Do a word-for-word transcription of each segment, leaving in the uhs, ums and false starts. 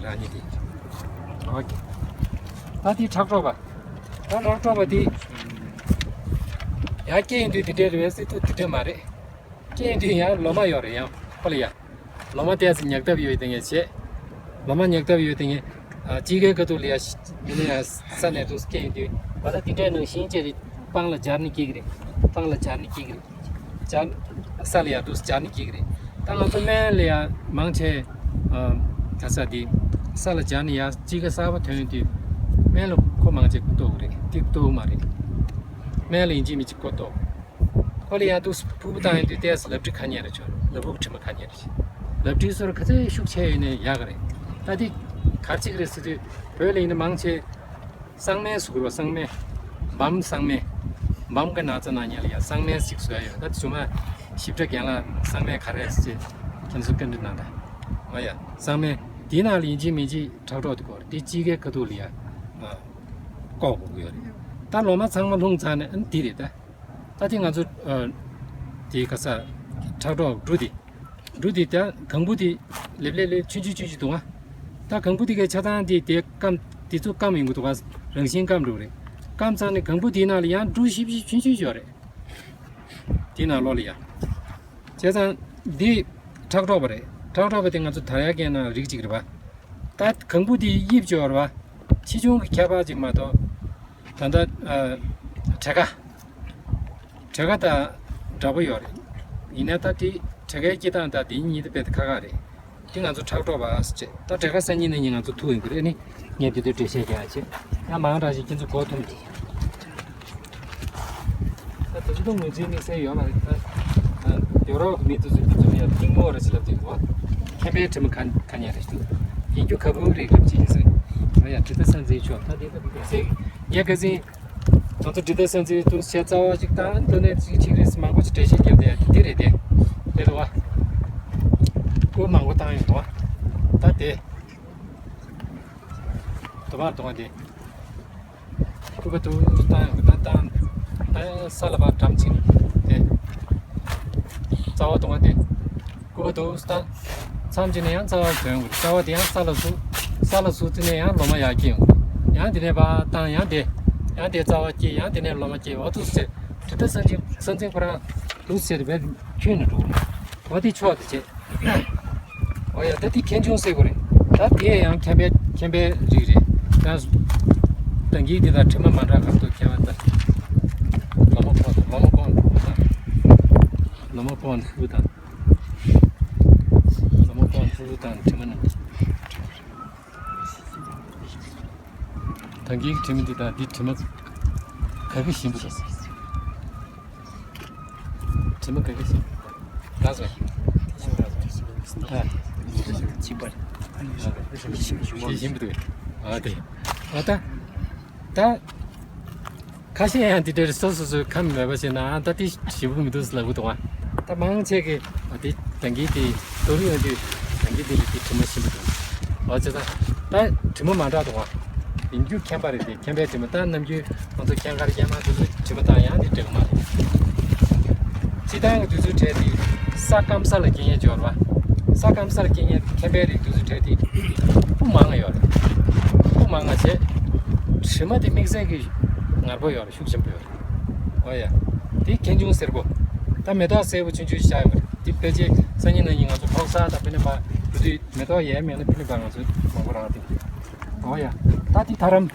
རང་ཉིད་དེ། ཨོ་ཀེ། ད་དེ་ཁྲག་འཕྲོག་པ། ད་ཁྲག་འཕྲོག་པ་དེ། ཡར་སྐྱེས་ཡོང་དུས་དེ་འདྲས་རེད་པས་ཟེར་དུས་དེ་འདྲས་མ་རེད། སྐྱེས་ཡོང་དུས་ཡང་ལོ་མ་ཡོད་རེད་ཡང་ཁོ་ལ་ཡ། ལོ་མ་ཏོག་ཙམ་ཉག་ཐབས་ཡོད་དེ་ངས་བྱས། ལོ་མ་ཉག་ཐབས་ཡོད་དེ་ངས། ཨ། དཔྱིད་ཀའི་ཁ་ཐུག་ལ་ཡ། མི་ནི་ཡ་ས་ནས་འདུག་སྐྱེས་ཡོང་དུས། བ་ད་དེ་འདྲས་ནང་བཞིན་བྱས་ཏེ་སྤང་ལ་སྦྱར་ནས་སྐྱེ་གི་རེད། སྤང་ལ་སྦྱར་ནས་སྐྱེ་གི་རེད། སྦྱར། ས་ལ་ཡ་འདུག་སྦྱར་ནས་སྐྱེ་གི་རེད། ད་ང་ཚོ་སྨན་ལ་ཡ་མང་ཆེ། ཨ། ག་ས་དེ། ས་ལ་སྦྱར་ནས་ཡ་དཔྱིད་ཀ་གསར་པ་ཐོན་དུས། སྨན་ལ་ཁོ་མང་ཆེ་ལྟོགས་གི་རེད། དེ་ལྟོགས་མ་རེད། སྨན་ལ་ཡིན་གཅིག་མིན་གཅིག་ཁོ་ལྟོགས། ཁོ་ལ་ཡ་འདུག་ཕུར་བུ་བཏང་ཡོང་དུས་ཏོག་ཙམ་ལབ་དྲི་ཁ་ཉན་རེ་བྱུང་། ལ་ཕུག་གི་དྲི་མ་ཁ་ཉན་རེ་བྱུང་། ལབ་དྲི་སོར་ག་ཚོད་ཤུགས་ཆེ་ཡོད་ནས་ཡག་གི་རེད། ད་དེ་ག་རེ་བྱེད་ཀྱི་རེད་ཟེར་དུས། བོད་ལ་ཡིན་ན་མང་ཆེ། སྲང་སྨན་ཟེར་གི་རེད་པ། སྲང་སྨན། བམ། སྲང་སྨན། བམ་གྱི་ན་ཚ་ན་མཁན་ལ་ཡ་སྲང་སྨན་ཞིག་བཟོ་ཡ་ཡོད། ད་དེ་ཚོ་མ་ཞིབ་ཕྲ་རྒན་ལགས་སྲང་སྨན་ག་རེ་རེད་ཟེར་ཁྱེད་ཚོ་བཀའ་འདྲི་གནང་དང་། ཨོ་ཡ། སྲང་སྨན་དེའི་ནང་ལ་ཡིན་གཅིག་མིན་གཅིག་ཁྲག་འཕྲོག་དེ་དགོས་རེད། དེ་དཔྱིད་ཀའི་ཁ་ཐུག་ལ་ཡ། ཨ། བཀོག་དགོས་ཀྱི་ཡོད་རེད། ད་ལོ་མ་ཚང་མ་ལྷུང་ཚར་ནས། ཨ་ནི་དེ་རེད་ད། ད་དེ་ང་ཚོ། ཨ། དེ་ག་ས། ཁྲག་འཕྲོག་འབྲུ་དེ། འབྲུ་དེ་ད་གང་བུ་དེ་ལེབ་ལེབ་ལེབ་ཆུང་ཆུང་ཆུང་ཆུང་འདུག་ག། ད་གང་བུ་དེ་གའི་ཆ་ཚང་དེ་དེ་སྐམ། དེ་ཚོ་སྐམ་ཡོང་གི་འདུག་ག། རང་བཞིན་སྐམ་འགྲོ་གི་རེད། སྐམ་ཚར་ནས་གང་བུ་དེའི་ནང་ལ་ཡང་འབྲུ་ཞིབ་ཞིབ་ཆུང་ཆུང་ཡོད་རེད། དེའི་ནང་ལོགས་ལ་ཡ། བྱས་ཙང་འདི་ཁྲག་འཕྲོག་པ་རེད། ཁྲག་འཕྲོག་པ་དེ་ང་ཚོ་དར་ཡག་གི་ནང་རིགས་གཅིག་རེད་པ། ད་གང་བུ་དེའི་དབྱིབས་ཅིག་ཡོད་རེད་པ། ཆེ་ཆུང་གི་ཁྱད་པར་ཅིག་མ་གཏོགས། ད་ལྟ། ཨ། བྲེ་ཁ། བྲེ་ཁ་དང་འདྲ་པོ་ཡོད་རེད། ཡིན་ན་ད་དེ་བྲེ་ཁའི་སྐྱེ་སྟངས་དང་དེ་གཉིས་དེ་དཔེ་དེ་ཁ་ཁ་རེད། དེ་ང་ཚོ་ཁྲག་འཕྲོག་པ་ཟེར་བྱས། ད་བྲེ་ཁ་སང་ཉིན་གནངས་ཉིན་ང་ཚོ་ཐུག་ཡོང་གི་རེད། ཨ་ནི་ངས་དེ་དུས་འགྲེལ་བཤད་རྒྱག་ཡ་བྱེད། ཡང་མང་དྲགས་ཤིག་ཁྱེད་ཚོ་མགོ་འཐོམས་ཀྱི། ད་དེ་ཚོ་ངོས་འཛིན་དམིགས་བསལ་ཡོད་མ་རེད། ད་ཡོ་རོབ་ཀྱི་མི་དེ་ཚོ་དེ་ཚོ་ཡང་གླིང་མོ་རེད་ཅེས་ལབ་ཀྱི་འདུག་བ། མཁན་པའི་དྲི་མ་ག་ག་ཉན་རེད་འདུག། ཡིན་རྒྱུ་ཁ་བུ་རེད་ལབ་ཀྱི་ཡིན་ཟེར། ང་ཡང་དྲི་ལྡ་སན་ཙིའི་ཕྱོགས། ད་དེ་ལ་དམིགས་བསལ་ངས་ག་ཚིན། ང་ཚོ་དྲི་ལྡ་སན་ཙིའི་འདུག་བྱས་རྩ་བ་གཅིག་བཏང་། དེ་ནས་གཅིག་གཅིག་རེས་མང་པོ་ཞིག་འགྲེལ་བཤད་བརྒྱབ་དེ་དེ་རེད་དེ། དེ་འདུག་བ། སྐུ་མང་པོ་བཏང་ཡོང་འདུག་བ། ད་དེ། དུ་མ་དུ་མ་དེ། སྐུད་པ་དུ་བཏང་ཡོང་གི། ད་བཏང་། ད་ས་ལ་ཕར་འགྲམ་ཅིག་ནས་དེ། རྩ་བ་དུ་མ་དེ། སྐུད་པ་དུ་བཏང་། མཚམས་ཅིག་ནས་ཡང་རྩ་བ་གྱོན་དགོས། རྩ་བ་དེ་ཡང་ས་ལ་ཟུག། ས་ལ་ཟུག་དེ་ནས་ཡང་ལོ་མ་ཡར་སྐྱེ་ཡོང་གི། ཡང་དེ་ནས་ཕར་བཏང་། ཡང་དེ། ཡང་དེ་རྩ་བ་སྐྱེ། ཡང་དེ་ནས་ལོ་མ་སྐྱེ། འོ་འདུག་ཟེར། དྲི་ལྡ་སན་ཙི། སན་ཙི་ཁོ་རང་འདུག་ཟེར་བས་ཁྱོན་ནས་འགྲོ་གི་རེད། འོ་དེ་ཕྱོགས་དེ་བྱས། འོ་ཡ། ད་དེ་ཁེན་ཆུང་ཟེར་དགོས་རེད། ད་དེ་ཡང་མཁན་པའི། མཁན་པའི་རིགས་རེད། ད་ད་གིན་དེ་དང་དྲི་མ་མ་འདྲ་ག་འདུག་མཁན་པ། ད་ལོ་མ་ཁོང་། ལོ་མ་ཁོང་ཕྲུ་གུ་དང་། ལོ་མ་ཁོང་ཕྲུ་གུ་དང་། ལོ་མ་ཁོང་ཕྲུ་གུ་དང་དྲི་མ་ནི། ད་གིན་དྲི་མ་འདི་དང་འདི་དྲི་མ་ག་གི་ཞིམ་པོ་རེད། དྲི་མ་ག་གི་ཞིམ། ད་སོ། ཞིམ་པ་རེད། ཞིམ་པོ་འདུག། ཨ་དེ། ཨ་ད། ད། ཁ་ཤས་ཡང་འདི་འདྲའི་སོ་སོ་སོའི་ཁམས་མེད་པ་བྱས་ན། ཨ་ད་དེ་ཞིམ་པོ་མི་འདུག་ལབ་གི་འདུག་ཨ། ད་མང་ཆེ་གི་ཨ་དེ་ད་གིན་དེ་ཏོ་རི་ཡོང་དུས་ད་གིན་དེ་ལས་དེ་དྲི་མ་ཞིམ་པོ་འདུག། འོ་བྱས་ཙང་ད་དྲི་མ་མ་འདྲ་འདུག་ཨ། ཡིན་རྒྱུ་མཁན་པ་རེད་དེ། མཁན་པའི་དྲི་མ། ད་ནམ་རྒྱུན་ང་ཚོ་ཁྱེད་མཁར་ཡར་མར་དུས་ཚོད་དྲི་མ་བཏང་ཡང་དེ་འགྲིག་གི་མ་རེད། སྤྱིར་བཏང་གི་དུས་ཚོད་གྲས་དེ་ས་སྐམ་ས་ལ་སྐྱེ་མཁན་འབྱོར་བ། ས་སྐམ་ས་ལ་སྐྱེ་མཁན་མཁན་པའི་རིགས་དུས་ཚོད་གྲས་དེ་སྤུ་མང་ང་ཡོད་རེད། སྤུ་མང་ང་བྱས། དྲི་མ་དེ་དམིགས་བསལ་གྱི་ངར་པོ་ཡོད་རེད། ཤུགས་ཆེན་པོ་ཡོད་རེད། འོ་ཡ། དེ་ཁེན་ཆུང་ཟེར་གོ། ད་མེ་ཏོག་སེར་པོ་ཆུང་ཆུང་ཤར་ཡོང་གི་རེད། དེ་ཕལ་ཆེར་སང་ཉིན་གནངས་ཉིན་ང་ཚོ་ཕོག་ས་དང་ཕི་ལི་པ་འགྲོ་དུས་མེ་ཏོག་ཡལ་མེད་ན་ཕི་ལི་པ་ང་ཚོ་མང་པོ་རང་སྟེང་། འོ་ཡ། ད་དེ་ཐ་རམ།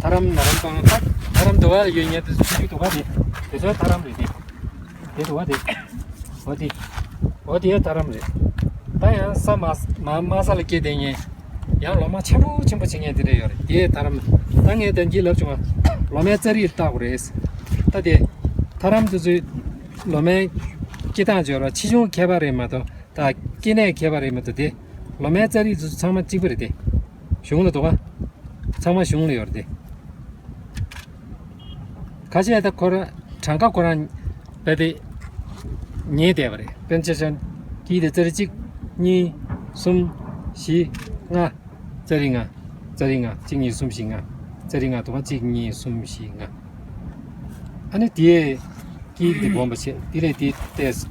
ཐ་རམ་ན་རམ་པང་། ད་ཐ་རམ་དུ་བ་ཡོད་ཉེ་དུ་ཆུ་ཆུ་དུ་བ་དེ། དེ་ཚོ་ཐ་རམ་རེད་དེ། དེ་དུ་བ་དེ། འོ་དེ། འོ་དེ་ཐ་རམ་རེད། ད་ཡང་ས་མ་མ་མ་ས་ལ་སྐྱེས་དེ་ཉེ། ཡང་ལོ་མ་ཆེན་པོ་ཆེན་པོ་བྱེད་ངེས་དེ་འདྲ་ཡོད་རེད། དེ་ཐ་རམ། ད་ངས་ད་གིན་ལབ་བྱུང་བ། ལོ་མའི་རྩ་རིགས་བལྟ་དགོས་རེད། ད་དེ། ཐ་རམ་དེ་ཚོའི་ལོ་མའི་སྐྱེ་སྟངས་འབྱོར་བ་ཆེ་ཆུང་ཁྱད་པར་རེད་མ་གཏོགས། ད་སྐྱེ་གནས་ཁྱད་པར་རེད་མ་གཏོགས་དེ། ལོ་མའི་རྩ་རིགས་དེ་ཚོ་ཚང་མ་གཅིག་པ་རེད་དེ། གཞུང་ལ་འདུག་ག། ཚང་མ་གཞུང་ལ་ཡོད་རེད་དེ། ཁ་ཤས་ད་ཁོ་རང་གྲངས་ཀ་ཁོ་རང་དཔེ་དེ། ཉེ་བསྡད་པ་རེད། དཔེར་ན་ཆ་བཞག་ན་དཀྱིལ་དེ་རྩ་རིགས་གཅིག་གཉིས་གསུམ་བཞི་ལྔ། རྩ་རིགས་ལྔ། རྩ་རིགས་ལྔ། གཅིག་གཉིས་གསུམ་བཞི་ལྔ། རྩ་རིགས་ལྔ་འདུག་ག། གཅིག་གཉིས་གསུམ་བཞི་ལྔ། ཨ་ནི་དེའི་དཀྱིལ་དེ་སྦོམ་པ་བྱས། དེ་ལས་དེ་ཏོག་ཙམ་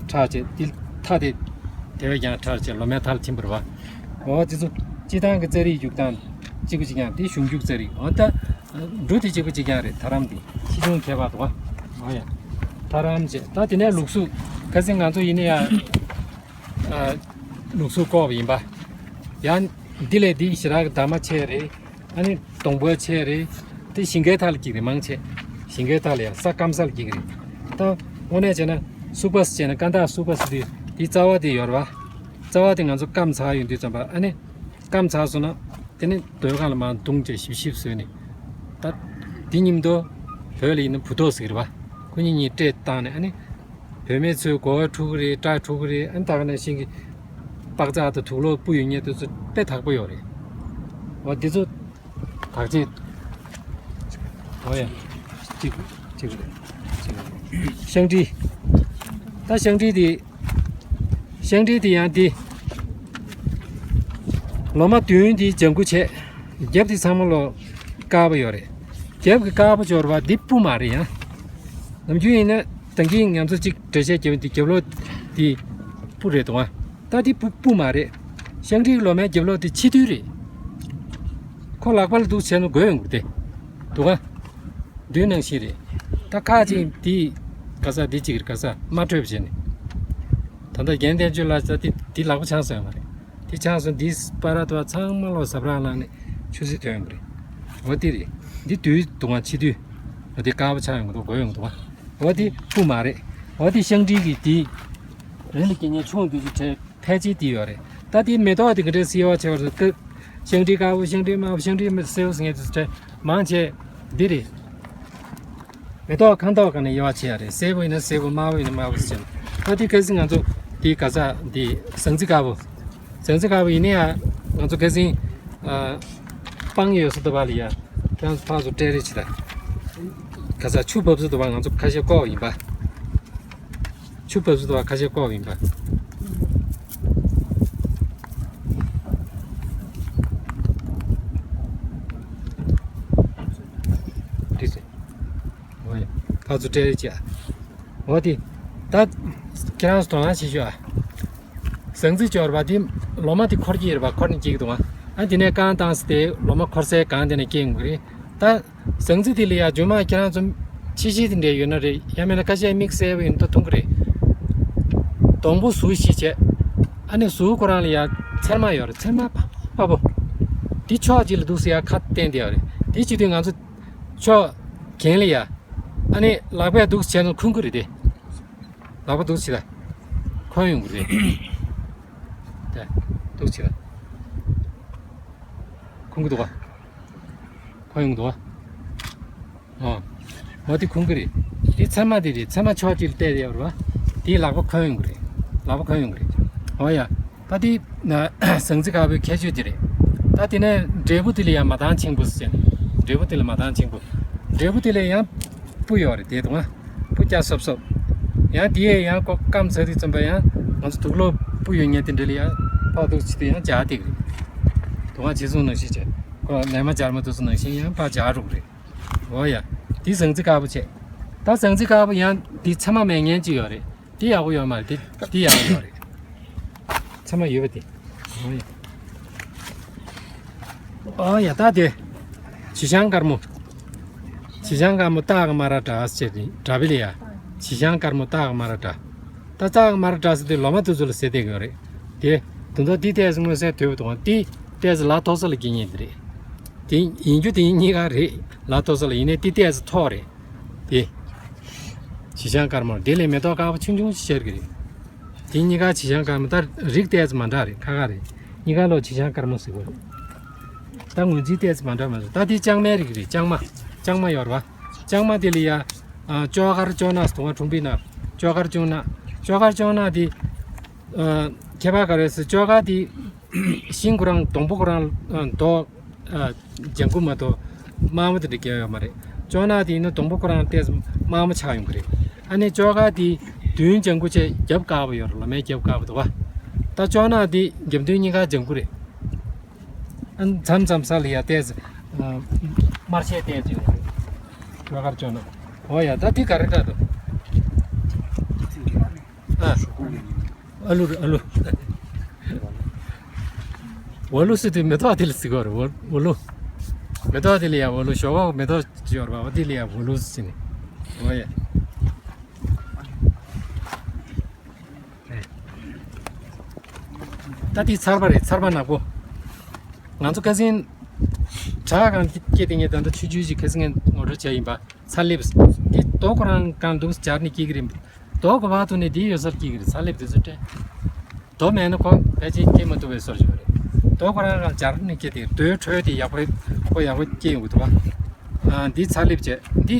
ཕྲ་བྱས། དེ་མཐའ་དེ་དེ་བས་ཀྱང་ཕྲ་བྱས། ལོ་མའི་མཐའ་ལ་ཐིམ་པ་རེད་པ། འོ་དེ་ཚོ་སྤྱི་བཏང་གི་རྩ་རིག་རྒྱུག་སྟངས་གཅིག་པ་གཅིག་རྐྱང་། དེ་གཞུང་རྒྱུག་རྩ་རིག། འོ་ད་འབྲུ་དེ་གཅིག་པ་གཅིག་རྐྱང་རེད། ཐ་རམ་དེ་ཆེ་ཆུང་ཁྱད་པར་འདུག་ག། འོ་ཡ། ཐ་རམ་བྱས། ད་དེ་ནས་ལུགས་གཟུགས། ཁ་སང་ང་ཚོ་ཡིན་ན་ཡང་ལུགས་གཟུགས་བཀོག་པ་ཡིན་པ། ཡང་འདི་ལས་འདི་ཞེ་དྲག་གི་འདབ་མ་ཆེ་རེད། ཨ་ནི་སྡོང་པོ་ཆེ་རེད། དེ་ཞིང་ཁའི་ཐག་ལ་འགྱིག་རེད། མང་ཆེ་ཞིང་ཁའི་ཐག་ལ་ཡང་ས་སྐམ་ས་ལ་འགྱིག་རེད། ད་དངོས་གནས་བྱས་ན་སུག་པ་ཟེར་བྱས་ན། དཀར་ནག་སུག་པ་ཟེར་དུས་དེའི་རྩ་བ་དེ་ཡོད་རེད་པ། རྩ་བ་དེ་ང་ཚོ་སྐམ་ཚར་ཡོང་དུས་ཙམ་པ། ཨ་ནི་སྐམ་ཚར་སོང་ན་དེ་ནི་རྡོའི་སྒང་ལ་མར་བརྡུངས་བྱས་ཞིབ་ཞིབ་བཟོས་ནས། ད་དེ་མཉམ་དུ་བོད་ལ་ཡིན་ན་བུ་ཏོག་ཟེར་གི་རེད་པ། ཁོ་གཉིས་གཉིས་སྤྲད་བཏང་ནས། ཨ་ནི་བུད་མེད་ཚོའི་མགོ་བ་འཁྲུ་གི་རེད། སྐྲ་འཁྲུ་གི་རེད། ཨ་ནི་ད་ག་ནང་བཞིན་གྱི་པགས་ཚག་དང་དུག་ལོག་སྤུ་ཡོད་མཁན་དེ་ཚོ་དཔེ་དག་པོ་ཡོད་རེད། འོ་འདི་ཚོ་དག་ཅིག། འོ་ཡ། གཅིག་གཅིག་རེད། གཅིག་རེད། ཤང་ཀྲི། ད་ཤང་ཀྲི་དེ། ཤང་ཀྲི་དེ་ཡང་དེ། ལོ་མ་བདུན་དེ་ལྗང་ཁུ་བྱས། རྒྱབ་དེ་ཚང་མ་ལོ་དཀར་པོ་ཡོད་རེད། རྒྱབ་ཀྱི་དཀར་པོ་སྦྱོར་བ་འདི་སྤུ་མ་རེད་ཡ། ནམ་རྒྱུན་ཡིན་ན་ད་གིན་ང་ཚོ་གཅིག་འགྲེལ་བཤད་རྒྱབ་དུས་རྒྱབ་ལོགས་དེ་སྤུ་རེད་འདུག་ག། ད་དེ་སྤུ་སྤུ་མ་རེད། ཤང་ཀྲིའི་ལོ་མའི་རྒྱབ་ལོགས་དེ་ཕྱི་རྡུལ་རེད། ཁོ་ལག་པ་ལ་འདུག་བྱས་ན་འགོས་ཡོང་གི་རེད་དེ། འདུག་ག། རྡུལ་ནང་བཞིན་རེད། ད་ཁ་ཅིག་དེ་ག་ས་དེ་གཅིག་རེད། ག་ས་མ་འཕྲོད་པ་བྱས་ནས། ད་ལྟ་རྒན་བསྟན་ཆོས་ལགས་ད་དེ་དེ་ལག་པ་འཆང་སོང་ཡོད་མ་རེད། དེ་ཆང་སོང་། འདི་སྤར་ར་དུ་བ་ཚང་མ་ལོ་ཟབ་ར་ལངས་ནས་ཆུ་སྲིན་ཐོན་ཡོང་གི་རེད། འོ་དེ་རེད། འདི་དུས་དུང་བ་ཕྱི་དུས། འོ་དེ་དཀར་པོ་ཆགས་ཡོང་གི་འདུག་འགོས་ཡོང་གི་འདུག་འོ་དེ་སྤུ་མ་རེད། འོ་དེ་ཤང་ཀྲི་གི་དེ་རི་ལ་སྐྱེ་མཁན་ཆུང་དུས་ཀྱི་གྲས་ཕལ་ཆེར་དེ་ཡོད་རེད། ད་དེ་མེ་ཏོག་དེ་ག་འདྲའི་སེར་བ་ཆེ་བ་རེད། ཤང་ཀྲི་དཀར་པོ། ཤང་ཀྲི་དམར་པོ། ཤང་ཀྲི་སེར་པོ་ཟེར་མཁན་དེ་ཚོ་གྲས་མང་ཆེ་འདི་རེད། མེ་ཏོག་ཁ་མདོག་ག་ནས་དབྱེ་བ་ཕྱེ་ཡ་རེད། སེར་པོ་ཡིན་ན་སེར་པོ། དམར་པོ་ཡིན་ན་དམར་པོ་ཟེར་ནས། ད་དེ་ཁ་སང་ང་ཚོ་དེ་ག་ས་དེ་ཟངས་རྩི་དཀར་པོ། ཟངས་རྩི་དཀར་པོ་ཡིན་ན་ཡང་ང་ཚོ་ཁ་སང་ཨ་སྤང་ཡོད་ས་དུ་བ་ལ་ཡ་ཁྱེད་རང་ཚོ་ཕར་ཚུར་སྤྲད་རེས་བྱེད་ད། ག་ས་ཆུ་བབས་ས་དུ་བ་ང་ཚོ་ཁ་ཤས་བཀོག་ཡིན་པ། ཆུ་བབས་སུ་དུ་བ་ཁ་ཤས་བཀོག་ཡིན་པ། འདི་ཟེར། འོ་ཡ། ཕར་ཚུར་སྤྲད་རེས་བྱས། འོ་དེ། ད་ཁྱེད་རང་ཚོ་དོ་སྣང་བྱེད་ཤོག་ཨ། ཟངས་རྩི་སྦྱོར་བ་དེ་ལོ་མ་དེ་འཁོར་གྱི་ཡོད་རེད་པ། འཁོར་ནས་སྐྱེ་གི་འདུག་ཨ། ཨ་དེ་ནས་རྐང་བཏང་སྟེ་ལོ་མ་འཁོར་སའི་སྒང་དེ་ནས་སྐྱེ་ཡོང་གི་རེད། ད་ཟངས་རྩི་དེ་ལ་ཡ་རྒྱུ་མ་ཁྱེད་རང་ཚོ་ཕྱི་བཤིག་དེ་འདྲས་ཡོད་ན་རེད། ཡང་མིན་ན་ཁ་ཤས་དམིགས་བསལ་བ་ཡིན་ན་ད་འཐུང་གི་རེད། སྡོང་པོ་ཟུར་བཤིག་བྱས། ཨ་ནི་ཟུར་ཁོ་རང་ལ་ཡ་ཚེར་མ་ཡོད་རེད། ཚེར་མ་ཕ་ཕ་བོ། དེ་ཕྱོགས་གཅིག་ལ་འདུག་སེ་ཡ་ཁ་བསྟན་བསྡད་ཡོད་རེད། དེ་བྱེད་དུས་ང་ཚོ་ཕྱོགས་གྱེན་ལ་ཡ། ཨ་ནི་ལག་པས་འདུག་སེ་བྱས་ན་འཁུན་གི་རེད་དེ། ལག་པ་འདུག་སེ་བྱས་ད་འཁོན་ཡོང་གི་རེད། དེ་འདུག་སེ་བྱས་ད་འཁུན་གི་འདུག་ག། འཁོན་ཡོང་གི་འདུག་ག། ཨོ། འོ་དེ་ཁུང་ཀི་རེད། དེ་ཚེར་མ་དེ་རེད། ཚེར་མ་ཕྱོགས་གཅིག་ལ་གཏད་ཡོད་རེད་པ། དེའི་ལག་པ་འཁོན་ཡོང་གི་རེད། ལག་པ་འཁོན་ཡོང་གི་རེད། འོ་ཡ། ད་དེ་ཟངས་རྩི་དཀར་པོའི་ཁྱད་ཆོས་དེ་རེད། ད་དེ་ནས་འབྲས་བུ་དེ་ལ་ཡང་མ་ཏང་ཆེན་པོ་ཟེར་ནས། འབྲས་བུ་དེ་ལ་མ་ཏང་ཆེན་པོ། འབྲས་བུ་དེ་ལ་ཡང་སྤུ་ཡོད་རེད་དེ་དུང་ང་། སྤུ་སྐྱ་སོབ་སོབ། ཡང་དེ་ཡས་ཡང་ཁོ་སྐམ་ཚར་དུས་ཙམ་པ་ཡང་ང་ཚོ་དུག་ལོག་སྤུ་ཡོད་མཁན་དེ་འདྲ་ལ་ཡང་ཕོག་འདུག་བྱེད་དུས་ཡང་འཇག་སྟེ་གི་རེད། དུང་ང་བྱེད་སོང་ནང་བཞིན་བྱས། ཁོ་ལས་མ་འབྱར་མ་འདུག་སོང་ནང་བཞིན་ཡང་ཕར་འཇག་རུག་རེད། འོ་ཡ། འདི་ཟངས་རྩི་དཀར་པོ་བྱས། ད་ཟངས་རྩི་དཀར་པོ་ཡང་འདི་ཚེར་མ་མེད་མཁན་ཅིག་ཡོད་རེད། འདི་ཡག་པོ་ཡོད་མ་རེད། འདི་འདི་ཡག་པོ་ཡོད་རེད། ཚེར་མ་ཡོད་པ་འདི། འོ་ཡ། འོ་ཡ། ད་དེ་བྱི་ཤང་དཀར་མོ། བྱི་ཤང་དཀར་མོ་སྟག་གི་མ་ར་འདྲ་ཟེར་ཏེ་འདྲ་བི་ལི་ཡ། བྱི་ཤང་དཀར་མོ་སྟག་གི་མ་ར་འདྲ། ད་སྟག་གི་མ་ར་འདྲ་ཟེར་དུས་ལོ་མ་དེ་ཚོ་ལ་ཟེར་བསྡད་ཀྱི་ཡོད་རེད། དེ་དུང་ད་འདི་ཏོག་ཙམ་མངོན་གསལ་དོད་པོ་འདུག་འདི་ཏོག་ཙམ་ལ་མཐོ་ས་ལ་སྐྱེ་མཁན་དེ་རེད། དེ་ཡིན་རྒྱུ་དེ་གཉིས་ཀ་རེད། ལ་མཐོ་ས་ལ། ཡིན་ནའི་དེ་ཏོག་ཙམ་མཐོ་རེད། དེ། བྱི་ཤང་དཀར་མོ་དེ་ལས་མེ་ཏོག་དཀར་པོ་ཆུང་ཆུང་ཞིག་ཤར་གི་རེད། དེ་གཉིས་ཀ་བྱི་ཤང་དཀར་མོ། ད་རིགས་ཏོག་ཙམ་མ་འདྲ་རེད། ཁ་ཁ་རེད། གཉིས་ཀ་ལོ་བྱི་ཤང་དཀར་མོ་ཟེར་གོ་རེད། ད་ངོས་འཛིན་ཏོག་ཙམ་མ་འདྲ་མ་རེད། ད་དེ་ལྕང་མའི་རིགས་རེད། ལྕང་མ། ལྕང་མ་ཡོད་རེད་པ། ལྕང་མ་དེ་ལ་ཡ། ཨ། ཅོག་དཀར་ཅོག་ནག་ཟེར་དུང་ང་ཁྲུང་པའི་ནག་ཅོག་དཀར་ཅོག་ནག་ཅོག་དཀར་ཅོག་ནག་དེ། ཨ། ཁྱད་པར་ག་རེ་ཟེར། ཅོག་དཀར་དེ་ཤིང་ཁོ་རང་སྡོང་པོ་ཁོ་རང་། ཨ། མདོག་ཨ། ལྗང་ཁུ་མ་གཏོགས་དམར་མོ་དེ་འདྲ་རྒྱག་ཡོད་མ་རེད། ཅོག་ནག་དེ་ཡིན་ན་སྡོང་པོ་ཁོ་རང་ཏོག་ཙམ་དམར་མོ་ཆགས་ཡོང་གི་རེད། ཨ་ནི་ཅོག་དཀར་དེ་མདུན་ལྗང་ཁུ་བྱས་རྒྱབ་དཀར་པོ་ཡོད་རེད། ལོ་མའི་རྒྱབ་དཀར་པོ་འདུག་པ། ད་ཅོག་ནག་དེ་རྒྱབ་མདུན་གཉིས་ཀ་ལྗང་ཁུ་རེད། ཨ། མཚམས་མཚམས་ས་ལ་ཡ་ཏོག་ཙམ། ཨ། དམར་ཤས་ཏོག་ཙམ་ཡོད་རེད། ཅོག་དཀར་ཅོག་ནག་འོ་ཡ། ད་དེ་ག་རེ་འདྲ་འདུག་ཨ། ཨ་ལུ་རེད། ཨ་ལུ། ཝ་ལུ་ཟེར་དུས་མེ་ཏོག་དེ་ལ་ཟེར་གི་རེད། ཝ་ཝ་ལུ། མེ་ཏོག་དེ་ལ་ཡ་ཝ་ལུ། ཞོག་ཁོག་མེ་ཏོག་ཅིག་ཡོད་རེད་པ། འོ་དེ་ལ་ཡ་ཝ་ལུ་ཟེར་ནས། འོ་ཡ། ད་དེ་ཚར་པ་རེད། ཚར་པ་ནག་པོ། ང་ཚོ་ཁ་སང་བྲག་སྒང་སྐྱེས་དེ་ངས་ད་ལྟ་ཆུང་ཆུང་ཞིག་ཁ་སང་ངས་ངོ་སྤྲོད་བྱས་ཡིན་པ། ཚ་ལེབ། འདི་རྡོ་ཁོ་རང་གང་འདུག་སྦྱར་ནས་སྐྱེ་གི་རེད། རྡོ་ག་པར་ཐུག་ནས་འདི་ཡོད་སར་སྐྱེ་གི་རེད། ཚ་ལེབ་དེ་ཚོ་སྤྲད། རྡོ་མེད་ན་ཁོ་ཕལ་ཆེར་སྐྱེ་མ་ཐུབ་པའི་སོར་ཞིག་རེད། རྡོ་ཁོ་རང་རང་སྦྱར་ནས་སྐྱེ་དེ། རྡོའི་ཁྲོད་དེ་ཡག་པོ་ཁོ་ཡག་པོ་སྐྱེ་ཡོང་གི་འདུག་པ། ཨ། འདི་ཚ་ལེབ་བྱས། འདི་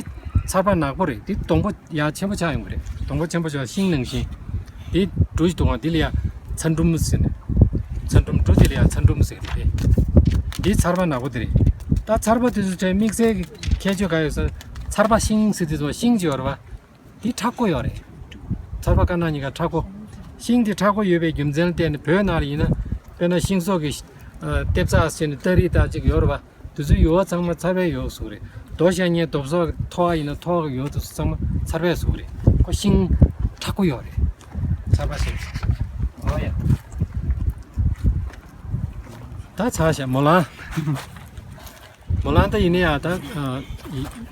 ཚ་པ་ནག་པོ་རེད། འདི་སྡོང་པོ་ཡག་ཆེན་པོ་ཆགས་ཡོང་གི་རེད། སྡོང་པོ་ཆེན་པོ་ཆགས། ཤིང་ནང་བཞིན། འདི་འབྲུ་ཞིག་འདུག་ག་འདི་ལ་ཡ་ཚ་འབྲུམ་ཟེར་ནས། ཚ་འབྲུམ། འབྲུ་དེ་ལ་ཡ་ཚ་འབྲུམ་ཟེར་གི་རེད། འདི་ཚ་པ་ནག་པོ་དེ་རེད། ད་ཚ་པ་དེ་ཚོ་ཁྲལ་དམིགས་བསལ་གྱི་ཁྱད་ཆོས་ག་ཡོད་ཟེར། ཚ་པ་ཤིང་ཟེར་དུས་ཚོ་ཤིང་ཅིག་ཡོད་རེད་པ། འདི་མཁྲེགས་པོ་ཡོད་རེད། ཚ་པ་དཀར་ནག་གཉིས་ཀ་མཁྲེགས་པོ། ཤིང་འདི་མཁྲེགས་པོ་ཡོད་པའི་རྒྱུ་མཚན་ལ་བརྟེན་ནས་བོད་ནང་ལ་ཡིན་ན། དཔེར་ན་ཤིང་བཟོ་གི་ཨ་ལྟེབ་ཚགས་ཟེར་ནས་སྟ་རེ་དང་གཅིག་ཡོད་རེད་པ། དེ་ཚོའི་ཡུ་བ་ཚང་མ་ཚ་པས་ཡོག་བཟོ་གི་རེད། རྡོ་བཤའ་མཁན་རྡོ་བཟོ་གི་ཐོག་ཡིན་ན་ཐོག་གི་ཡུ་བ་དེ་ཚོ་ཚང་མ་ཚ་པས་བཟོ་གི་རེད། ཁོ་ཤིང་མཁྲེགས་པོ་ཡོད་རེད། ཚ་པ་ཟེར། ཨོ་ཡ། ད་ཚར་ཤག་མོ་ལང་། མོ་ལང་ད་ཡིན་ན་ཡ་ད། ཨ།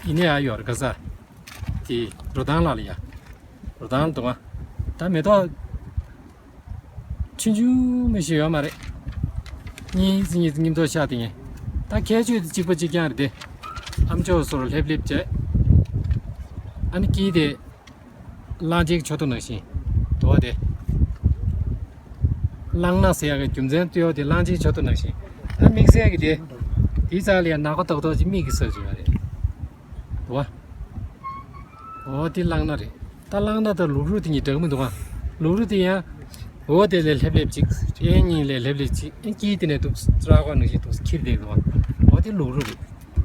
ཡིན་ན་ཡ་ཡོད་རེད། ག་ས། དེ་རོ་ཐང་ལ་ལ་ཡ། རོ་ཐང་ལ་འདུག་ག་ད་མེ་ཏོག་ཆུང་ཆུང་མི་ཞིག་ཡོད་མ་རེད། གཉིས་གཉིས་གཉིས་མདོག་ཤ་དེ་ངས། ད་ཁྱད་ཆོས་དེ་གཅིག་པ་གཅིག་རྐྱང་རེད་དེ། ཨམ་ཅོག་སོར་ལྷེབ་ལྷེབ་བྱས། ཨ་ནི་དཀྱིལ་དེ་གླང་ཆེན་གྱི་མཆུ་ཏོ་ནང་བཞིན་འདུག་ག་དེ། གླང་སྣ་ཟེར་ཡག་གི་རྒྱུ་མཚན་ལྟོས་དེ་གླང་ཆེན་གྱི་མཆུ་ཏོ་ནང་བཞིན། ཨ། དམིགས་བསལ་གྱི་དེ། དེའི་རྩ་ལ་ཡ་ནག་པོ་ཏོག་ཏོག་ཅིག་མིག་གིས་གཟིགས་ཡོད་རེད། འདུག་ག་འོ་དེ་གླང་སྣ་རེད། ད་གླང་སྣ་དང་ལུག་རུ་དེ་གཉིས་འདྲ་གི་མི་འདུག་ག་ལུག་རུ་དེ་ཡང་། འོ་དེ་ལས་ལྷེབ་ལྷེབ་ཅིག་གཡས་གཉིས་ལས་ལྷེབ་ལྷེབ་ཅིག་ཨེ། དཀྱིལ་དེ་ནས་འདུག་ར་སྐོར་ནང་བཞིན་འདུག་འཁྱེར་བསྡད་འདུག་ག་འོ་དེ་ལུག་རུ་རེད།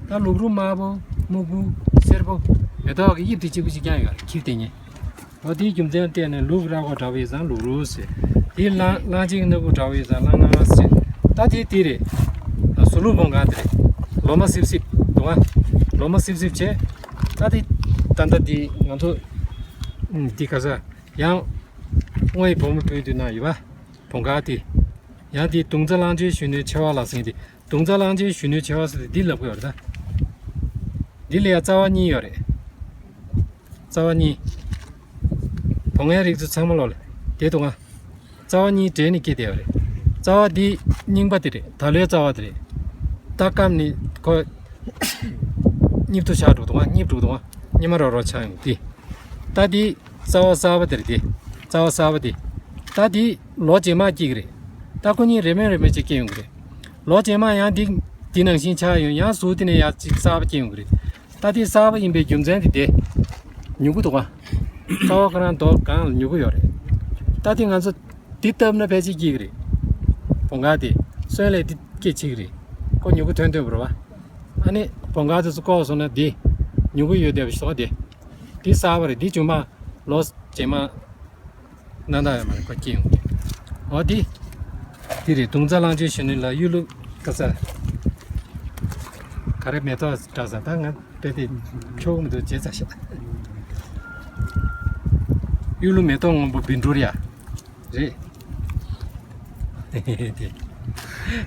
ད་ལུག་རུ་དམར་པོ། སྨུག་པོ། སེར་པོ། མེ་ཏོག་གི་དབྱིབས་དེ་གཅིག་པ་གཅིག་རྐྱང་ཡོད་རེད། འཁྱེར་བསྡད་མཁན། འོ་དེའི་རྒྱུ་མཚན་ལ་བརྟེན་ནས་ལུག་ར་སྐོར་འདྲ་བོ་ཡིན་ཙང་ལུག་རུ་ཟེར། དེའི་གླང་གླང་ཆེན་སྣ་ཁུག་འདྲ་བོ་ཡིན་ཙང་གླང་སྣ་ཟེར། ད་དེ་དེ་རེད། ཟུར་ལུག་བོང་ག་དེ་རེད། ལོ་མ་སིབ་སིབ་འདུག་ག་ལོ་མ་སིབ་སིབ་བྱས། ད་དེ་ད་ལྟ་དེ་ང་ཚོ་ཨུམ། དེ་ག་ས། ཡང་སྔོན་ཡི་བུ་མོ་སྤུན་བདུན་ན་ཡོད་པ། བོང་ག་དེ། ཡང་དེ་དུང་རྩ་གླང་ཆེན་གཞོན་ནུའི་མཆེ་བ་ལ་ཟེར་དེ། དུང་རྩ་གླང་ཆེན་གཞོན་ནུའི་མཆེ་བ་ཟེར་དེ་འདི་ལབ་ཀྱི་ཡོད་རེད་ད། འདི་ལ་ཡང་རྩ་བ་གཉིས་ཡོད་རེད། རྩ་བ་གཉིས། བོང་གའི་རིགས་ཚོ་ཚང་མ་ལོ་ལ་དེ་འདུག་ག་རྩ་བ་གཉིས་འདྲེས་ནས་སྐྱེས་བསྡད་ཡོད་རེད། རྩ་བ་འདི་རྙིང་པ་དེ་རེད། ད་ལོའི་རྩ་བ་དེ་རེད། ད་སྐམ་ནས་ཁོ་གཉིས་དུ་ཆགས་འགྲོ་འདུག་ག་གཉིས་འགྲོ་འདུག་ག་གཉིས་མ་རོ་རོ་ཆགས་ཡོང་དེ། ད་འདི་རྩ་བ་གསར་པ་དེ་རེད་དེ། རྩ་བ་གསར་པ་དེ། ད་འདི་ལོ་རྗེས་མ་སྐྱེ་གི་རེད། ད་ཁོ་གཉིས་རེས་མོས་རེས་མོས་བྱས་སྐྱེ་ཡོང་གི་རེད། ལོ་རྗེས་མ་ཡང་འདི་འདི་ནང་བཞིན་ཆགས་ཡོང་། ཡང་ཟུར་དེ་ནས་ཡར་གཅིག་གསར་པ་སྐྱེ་ཡོང་གི་རེད། ད་དེ་གསར་པ་ཡིན་པའི་རྒྱུ་མཚན་དེ་དེ། མྱུ་གུ་འདུག་ག་རྩ་བ་ཁོ་རང་རྡོ་སྒང་ལ་མྱུ་གུ་ཡོད་རེད། ད་དེ་ང་ཚོ་འདི་བཏབ་ན་ཕལ་ཆེར་སྐྱེ་གི་རེད། བོང་ག་དེ་སོན་ལས་འདི་སྐྱེ་བྱེད་ཀྱི་རེད། ཁོ་མྱུ་གུ་ཐོན་ཐོན་པ་རེད་པ། ཨ་ནི་བོང་ག་དེ་ཚོ་བཀོག་སོང་ན་འདི་མྱུ་གུ་ཡོད་བསྡད་པ་ཞིག་འདུག་ག་དེ། འདི་གསར་པ་རེད། འདི་རྗེས་མ་ལོ་རྗེས་མ་གནམ་ལྡིང་ཡོད་མ་རེད། ཁོ་སྐྱེ་ཡོང་། འོ་འདི། འདི་རེད། དུང་རྩ་གླང་ཆེན་གཞོན་ནུ་ལ་གཡུ་ལུག་ག་ས། ག་རེ་མེ་ཏོག་འདྲ་ས། ད་ང་དཔེ་དེ་ཆོག་མི་འདུག་བརྗེད་ཚར་ཤག་གཡུ་ལུག་མེ་ཏོག་སྔོན་པོ་བཻ་ཌཱུརྱ་རེད། དེ།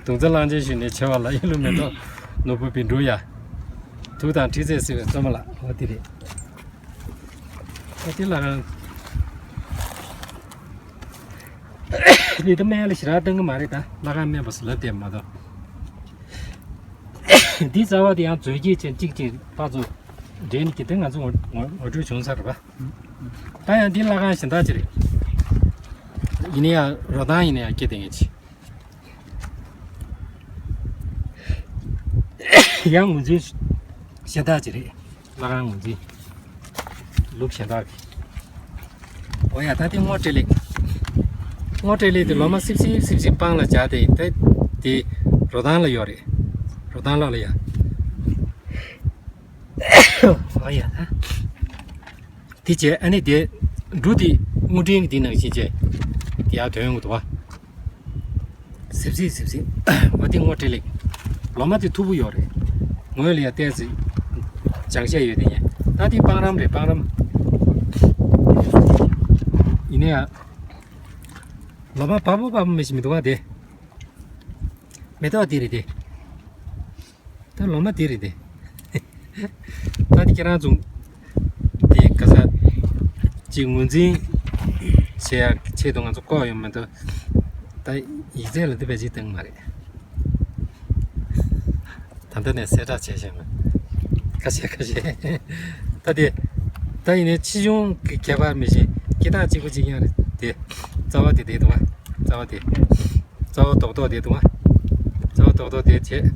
དུང་རྩ་གླང་ཆེན་གཞོན་ནུའི་མཆེ་བ་ལ་གཡུ་ལུག་མེ་ཏོག་སྔོན་པོ་བཻ་ཌཱུརྱ། དུག་དང་མཁྲིས་ཚད་སེལ་བའི་བཙོན་མ་ལགས། འོ་འདི་རེད། ཨ་དེ་ལ་རང་། འདི་ད་སྨན་ལ་ཞེ་དྲག་བཏང་གི་མ་རེད་ད། ལྷ་ཁང་སྨན་པ་ཚོ་ལབ་བསྡད་མ་གཏོགས། འདི་རྩ་བ་དེ་ཡང་མཛོད་ཀྱི་ཅན་གཅིག་ཅིག་ཕར་ཚུར་འདྲེན་གྱི་དེ་ང་ཚོ་ངོ་ངོ་ངོ་སྤྲོད་བྱུང་ཚར་རེད་པ། ད་ཡང་འདི་ལྷ་ཁང་གཞན་དག་ཅིག་རེད། ཡིན་ན་ཡང་རོ་ཐང་ཡིན་ན་ཡང་སྐྱེ་བསྡད་མཁན་ཅིག་ཡང་ངོས་འཛིན་གཞན་དག་ཅིག་རེད། ལྷ་ཁང་ངོས་འཛིན། ལུགས་གཞན་དག་གི། འོ་ཡ། ད་དེ་སྔོ་སྤྲེལ་ལེགས། སྔོ་སྤྲེལ་ལེགས་དེ་ལོ་མ་སིབ་སིབ་སིབ་སིབ་སྤང་ལ་སྦྱར་ཏེ་ད་དེ་རོ་ཐང་ལ་ཡོད་རེད། རོ་ཐང་ལ་ལ་ཡ། འོ་ཡ། ད། དེ་བྱས་ཨ་ནི་དེ་འབྲུ་དེ་དངུལ་ཕྲན་གྱི་དེ་ནང་བཞིན་བྱས་དེ་ཡར་ཐོན་ཡོང་གི་འདུག་བ། སིབ་སིབ་སིབ་སིབ། འོ་དེ་སྔོ་སྤྲེལ་ལེགས། ལོ་མ་དེ་མཐུག་པོ་ཡོད་རེད། ངོས་ལ་ཡ་ཏོག་ཙམ་ལྗང་ཤས་ཡོད་དེ་ཡིན། ད་དེ་སྤང་རམ་རེད། སྤང་རམ། ཡིན་ན་ཡང་ལོ་མ་བབ་པོ་བབ་པོ་མི་ཞིག་མི་འདུག་བ་དེ། མེ་ཏོག་དེ་རེད་དེ། ད་ལོ་མ་དེ་རེད་དེ། ད་དེ་ཁྱེད་རང་ཚོ་དེ་ག་ས་ཅིག་ངོས་འཛིན་བྱེད་ཡག་ཆེད་དུ་ང་ཚོ་བཀོག་ཡོང་མི་འདུག་ད་ཡིག་ཚད་ལ་དེ་བས་ཅིག་བཏང་མ་རེད། ད་ལྟ་ནས་གསལ་བསྒྲགས་བྱས་བཞག་ན། ཁ་ཤས་ཁ་ཤས། ད་དེ། ད་ཡིན་ནའི་ཆེ་ཆུང་གི་ཁྱད་པར་མི་ཤེས། སྐད་གདངས་གཅིག་པ་གཅིག་རྐྱང་རེད་དེ། རྩ་བ་དེ་དེ་འདུག་བ། རྩ་བ་དེ། རྩ་བ་རྡོག་རྡོག་དེ་འདུག་བ། རྩ་བ་རྡོག་རྡོག་དེ་བྱས།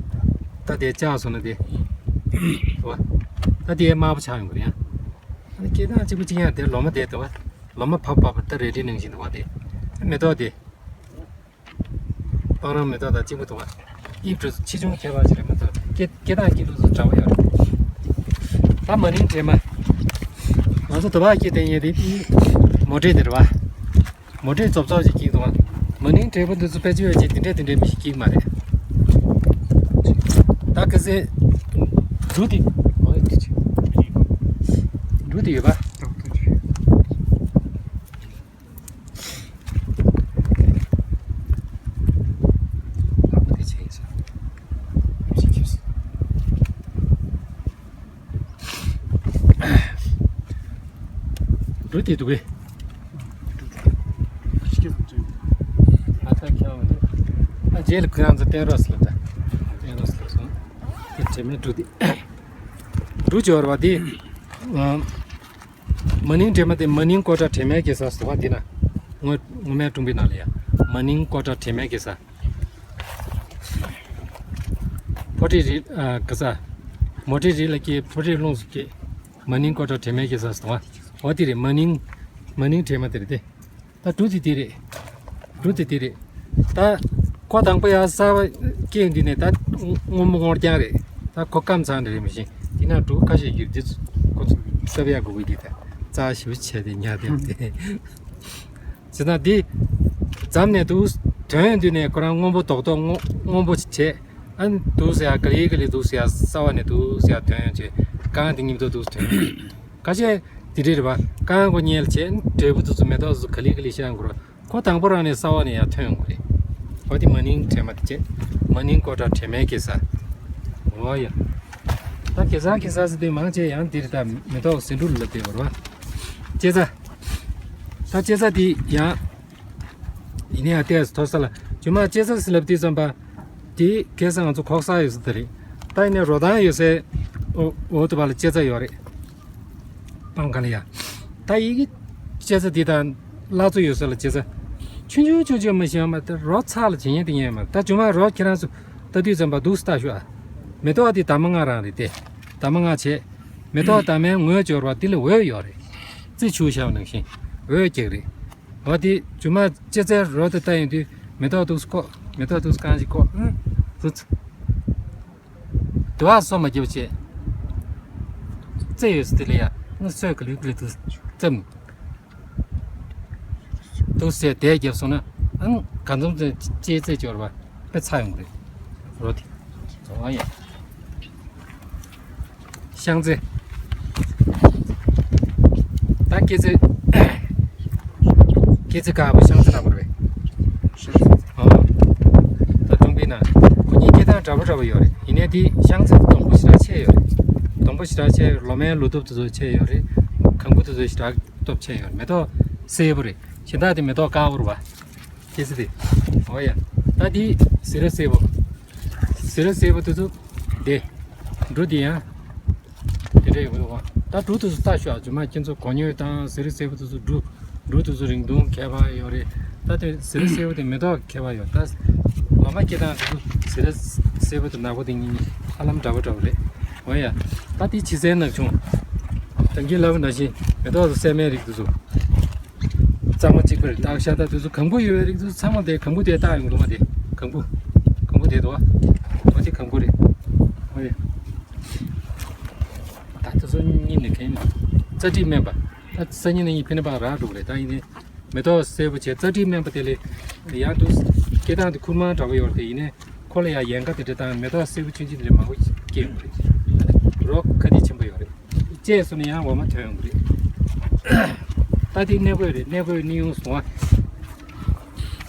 ད་དེ་བཅག་སོང་ན་དེ། འདུག་བ། ད་དེ་དམར་པོ་ཆགས་ཡོང་གི་རེད་ཡ། ཨ་ནི་སྐད་གདངས་གཅིག་པ་གཅིག་རྐྱང་དེ་ལོ་མ་དེ་འདུག་བ། ལོ་མ་བབས་བབས་པ་ད་རལ་གྲིའི་ནང་བཞིན་འདུག་བ་དེ། མེ་ཏོག་དེ། སྤང་རང་མེ་ཏོག་དང་གཅིག་པ་འདུག་བ། དབྱིབས་གྲུ་ཆེ་ཆུང་ཁྱད་པར་ཅིག་རེད་མ་གཏོགས་སྐད་སྐད་གདངས་སྐད་ལུགས་སུ་འདྲ་བོ་ཡོད་རེད། ད་མ་ནིང་སྒྲོལ་མ། ང་ཚོ་དུ་བ་སྐད་བསྟན་ཡས་དེ་མོ་ཊའི་དེ་རེད་བ། མོ་ཊའི་རྫོབ་རྫོབ་ཅིག་སྐྱེས་འདུག་བ། མ་ནིང་སྒྲོལ་མ་འདི་ཚོ་དཔེ་ཆ་ཡོད་ཅིག་དེ་འདྲས་དེ་འདྲས་མི་ཞིག་སྐྱེས་མ་རེད། ད་ག་ཚད། འབྲུ་དེ། འབྲུ་དེ་ཡོད་པ། ལྷག་པ་དེ་ཆེ་ཡིན་ས། འབྲུ་དེ་འདུག་གས། ཨ་ད་ཁྱེད་རང་ཚོ་རྗེས་ལ་ཁོ་རང་ཚོ་བསྟན་རོགས་ཟེར་ལ་ད། བསྟན་རོགས་ཟེར་སོང་། དེ་དྲི་མེད་འབྲུ་དེ། འབྲུ་སྦྱོར་བ་དེ། མ་ནིང་སྒྲོལ་མ་དེ་མ་ནིང་ཀོ་ཊ་དྲི་མེད་ཀྱི་ས་ཟེར་བ་འདི་ན། སྔོན་སྔོན་མའི་ཀྲུང་པའི་ནང་ལ་ཡ། མ་ནིང་ཀོ་ཊ་དྲི་མེད་ཀྱི་ས། ཕོ་ཊི་རི་ཨ་ག་ས། མོ་ཊི་རི་ལ་སྐྱེས་ཕོ་ཊི་ལྷུང་སུ་སྐྱེས། མ་ནིང་ཀོ་ཊ་དྲི་མེད་ཀྱི་ས་ཟེར་བ། འོ་དེ་རེད་མ་ནིང་། མ་ནིང་སྒྲོལ་མ་དེ་རེད་དེ། ད་འབྲུ་དེ་དེ་རེད། འབྲུ་དེ་དེ་རེད། ད། ཁོ་དང་པོ་ཡར་གསར་པ་སྐྱེས་དུས་ནས་ད་སྔོན་མོ་སྔོ་རྐྱང་རེད། ད་ཁོ་སྐམ་ཚང་རེད་མི་ཤེས། དེ་ན་འབྲུ་ཁ་ཤས་ཡོད་དེ་ཁོ་ཚོ་གསར་པ་ཡར་དགོས་ཀྱི་དེ་ད་རྩ་ཞིབ་བྱས་ཏེ་ཉར་བསྡད་དེ། བྱས་ཙང་འདི་འཛམ་ནས་འདུག་ཐོན་དུས་ནས་ཁོ་རང་སྔོན་པོ་རྡོག་རྡོག་སྔོ་སྔོན་པོ་བྱས། ཨ་ནི་འདུག་ཟེར་ཡ་ག་ལེ་ག་ལེ་འདུག་ཟེར་ཡ་གསར་པ་ནས་འདུག་ཟེར་ཡ་ཐོན་ཡོང་བྱས་རྐང་དེ་མཉམ་དུ་འདུག་ཐོན་ཡོང་། ཁ་ཤས་དེ་འདྲས་རེད་པ། རྐང་མགོ་གཉིས་ལ་བྱས་འབྲས་བུ་དེ་ཚོ་མེ་ཏོག་ཚོ་ག་ལེ་ག་ལེ་ཤར་འགྲོ། ཁོ་དང་པོ་རང་ནས་གསར་པ་ནས་ཡར་ཐོན་ཡོང་གི་རེད། ཨོ་དེ་མ་ནིང་སྒྲོལ་མ་དེ་བྱས། མ་ནིང་ཀོ་ཊ་དྲི་མེད་ཀྱི་ས། ཨོ་ཡ། ད་གེ་སར་གེ་སར་ཟེར་དུས་མང་ཆེ་ཡང་འདིར་ད་མེ་ཏོག་ཟེ་འབྲུ་ལ་བལྟས་པ་རེད་པ། ལྕེ་ཚ། ད་ལྕེ་ཚ་དེ་ཡང་། ཡིན་ནའི་ཨ་ཏེ་ཐོ་ས་ལ་ཇུ་མ་ལྕེ་ཚ་ཟེར་ལབ་དུས་ཙམ་པ། དེ་ཁ་སང་ང་ཚོ་ཁོག་ས་ཡོད་ས་དེ་རེད། ད་ཡིན་ནའི་རོ་ཐང་ཡོད་སའི་འོ་འོ་དུ་བ་ལ་ལྕེ་ཚ་ཡོད་རེད། སྤང་ག་ལ་ཡ། ད་ཡི་གེ་ལྕེ་ཚ་དེ་དང་བླ་མཚོ་ཡོད་ས་ལ་ལྕེ་ཚ། ཆུང་ཆུང་ཆུང་ཆུང་མ་ཤེས་མ་ད་རོ་ཚ་ལ་བྱེད་ཉན་དེ་ཉན་མ་ད་ཇུ་མ་རོ་ཁྱེད་རང་ཚོ་ལྟ་དུས་ཙམ་པ་འདུག་སེ་ལྟ་ཤོག་ཨ། མེ་ཏོག་དེ་འདབ་མ་ལྔ་རང་རེད་དེ། འདབ་མ་ལྔ་བྱས། མེ་ཏོག་འདབ་མའི་ངོས་སྦྱོར་བ་དེ་ལ་འོད་ཡོད་རེད། རྩི་ཆུ་བཞག་པ་ནང་བཞིན་འོད་རྒྱག་རེད། འོ་དེ་ཇུ་མ་ལྕེ་ཚའི་རོ་དེ་ལྟ་ཡོང་དུས་མེ་ཏོག་འདུག་སེ་བཀོག་མེ་ཏོག་འདུག་སེ་རྐང་གཅིག་བཀོག་ཨང་། ཙི་ཙི། དུ་བ་སོ་མ་རྒྱབ་བྱས། རྩེ་ཡོད་སི་དེ་ལ་ཡ་ང་སོས་ག་ལུས་ག་ལུས་འདུག་སེ་བཙེམ། འདུག་སེ་དེ་རྒྱབ་སོང་ན་ཨང་གང་འཛོམས་ཙེ་ལྕེ་རྩེ་སྦྱོར་བ་དཔེ་ཚ་ཡོང་གི་རེད། རོ་དེ། འོ་ཡ། ཤང་ཙེ། ད་སྐེ་ཚེ། སྐེ་ཚེ་དཀར་པོ་ཤང་ཙེ་ལབ་པ་རེད། ཤང་ཙེ། ཨོ། ད་ཀྲུང་པའི་ནང་ཁོ་གཉིས་སྐད་གདངས་འདྲ་པོ་འདྲ་པོ་ཡོད་རེད། ཡིན་ནའི་དེ་ཤང་ཙེ་དེ་སྡོང་པོ་ཞེ་དྲག་ཆེ་ཡོད་རེད། སྡོང་པོ་ཞེ་དྲག་ཆེ་ཡོད་རེད། ལོ་མའི་ལོ་ཐུབ་དེ་ཚོ་ཆེ་ཡོད་རེད། ཁང་བུ་དེ་ཚོ་ཞེ་དྲག་སྟོབས་ཆེ་ཡོད་རེད། མེ་ཏོག་སེར་པོ་རེད། གཞན་དག་དེ་མེ་ཏོག་དཀར་པོ་རེད་པ། སྐེ་ཚེ་དེ། འོ་ཡ། ད་དེ་ཟི་ར་སེར་པོ། ཟི་ར་སེར་པོ་དེ་ཚོ་དེ། འབྲུ་དེ་ཡང་། དེ་འདྲ་ཡོད་པ་འདུག་ག་ད་འབྲུ་དེ་ཚོ་ལྟ་ཤོག་ཨ། ཇུ་མ་ཁྱེད་ཚོ་གོ་སྙོད་དང་ཟི་ར་སེར་པོ་དེ་ཚོ་འབྲུ། འབྲུ་དེ་ཚོ་རིང་ཐུང་ཁྱད་པར་ཡོད་རེད། ད་དེ་ཟི་ར་སེར་པོ་དེ་མེ་ཏོག་ཁྱད་པར་ཡོད། ད་ལོ་མ་སྐྱེ་སྟངས་དེ་ཚོ་ཟི་ར་སེར་པོ་དང་ནག་པོ་དེ་གཉིས་ཧ་ལམ་འདྲ་པོ་འདྲ་པོ་རེད། འོ་ཡ། ད་དེ་བྱི་ཟན་ནག་ཆུང་། ད་གིན་ལབ་པ་ནང་བཞིན་མེ་ཏོག་ཚོ་སྲན་མའི་རིགས་དེ་ཚོ། གཙང་མ་གཅིག་པ་རེད། སྟག་ཤར་སྟག་དེ་ཚོ་གང་པོ་ཡོད་པའི་རིགས་དེ་ཚོ་ཚང་མ་དེ་གང་པོ་དེ་བཏགས་ཡོང་གི་འདུག་ག་དེ་གང་པོ། གང་པོ་དེ་འདུག་ག་འོ་དེ་གང་པོ་རེད། འོ་རེད། ད་དེ་ཚོ་གཉིས་ནི་གན་ནི། རྩ་དྲི་སྨན་པ། ད་སང་ཉིན་གནངས་ཉིན་ཕི་ནི་པ་རག་འགྲོ་གི་རེད། ད་ཡིན་ནའི་མེ་ཏོག་སེར་པོ་བྱས་རྩ་དྲི་སྨན་པ་དེ་ལས་ཡང་འདུག་སྐྱེ་སྟངས་དེ་ཁུར་མང་འདྲ་པོ་ཡོད་རེད། དེ་ཡིན་ནའི་ཁོ་ལ་ཡང་ཡལ་ག་དེ་འདྲ་དང་མེ་ཏོག་སེར་པོ་ཆུང་ཆུང་དེ་འདྲ་མང་པོ་སྐྱེ་ཡོང་གི་རེད། རོ་ཁ་དེ་ཆེན་པོ་ཡོད་རེད། བཅད་སོང་ན་ཡང་འོ་མ་ཐོན་ཡོང་གི་རེད། ད་དེ་གནས་བསྐོས་རེད། གནས་བསྐོས་ནི་ཡོང་སོང་ཨ།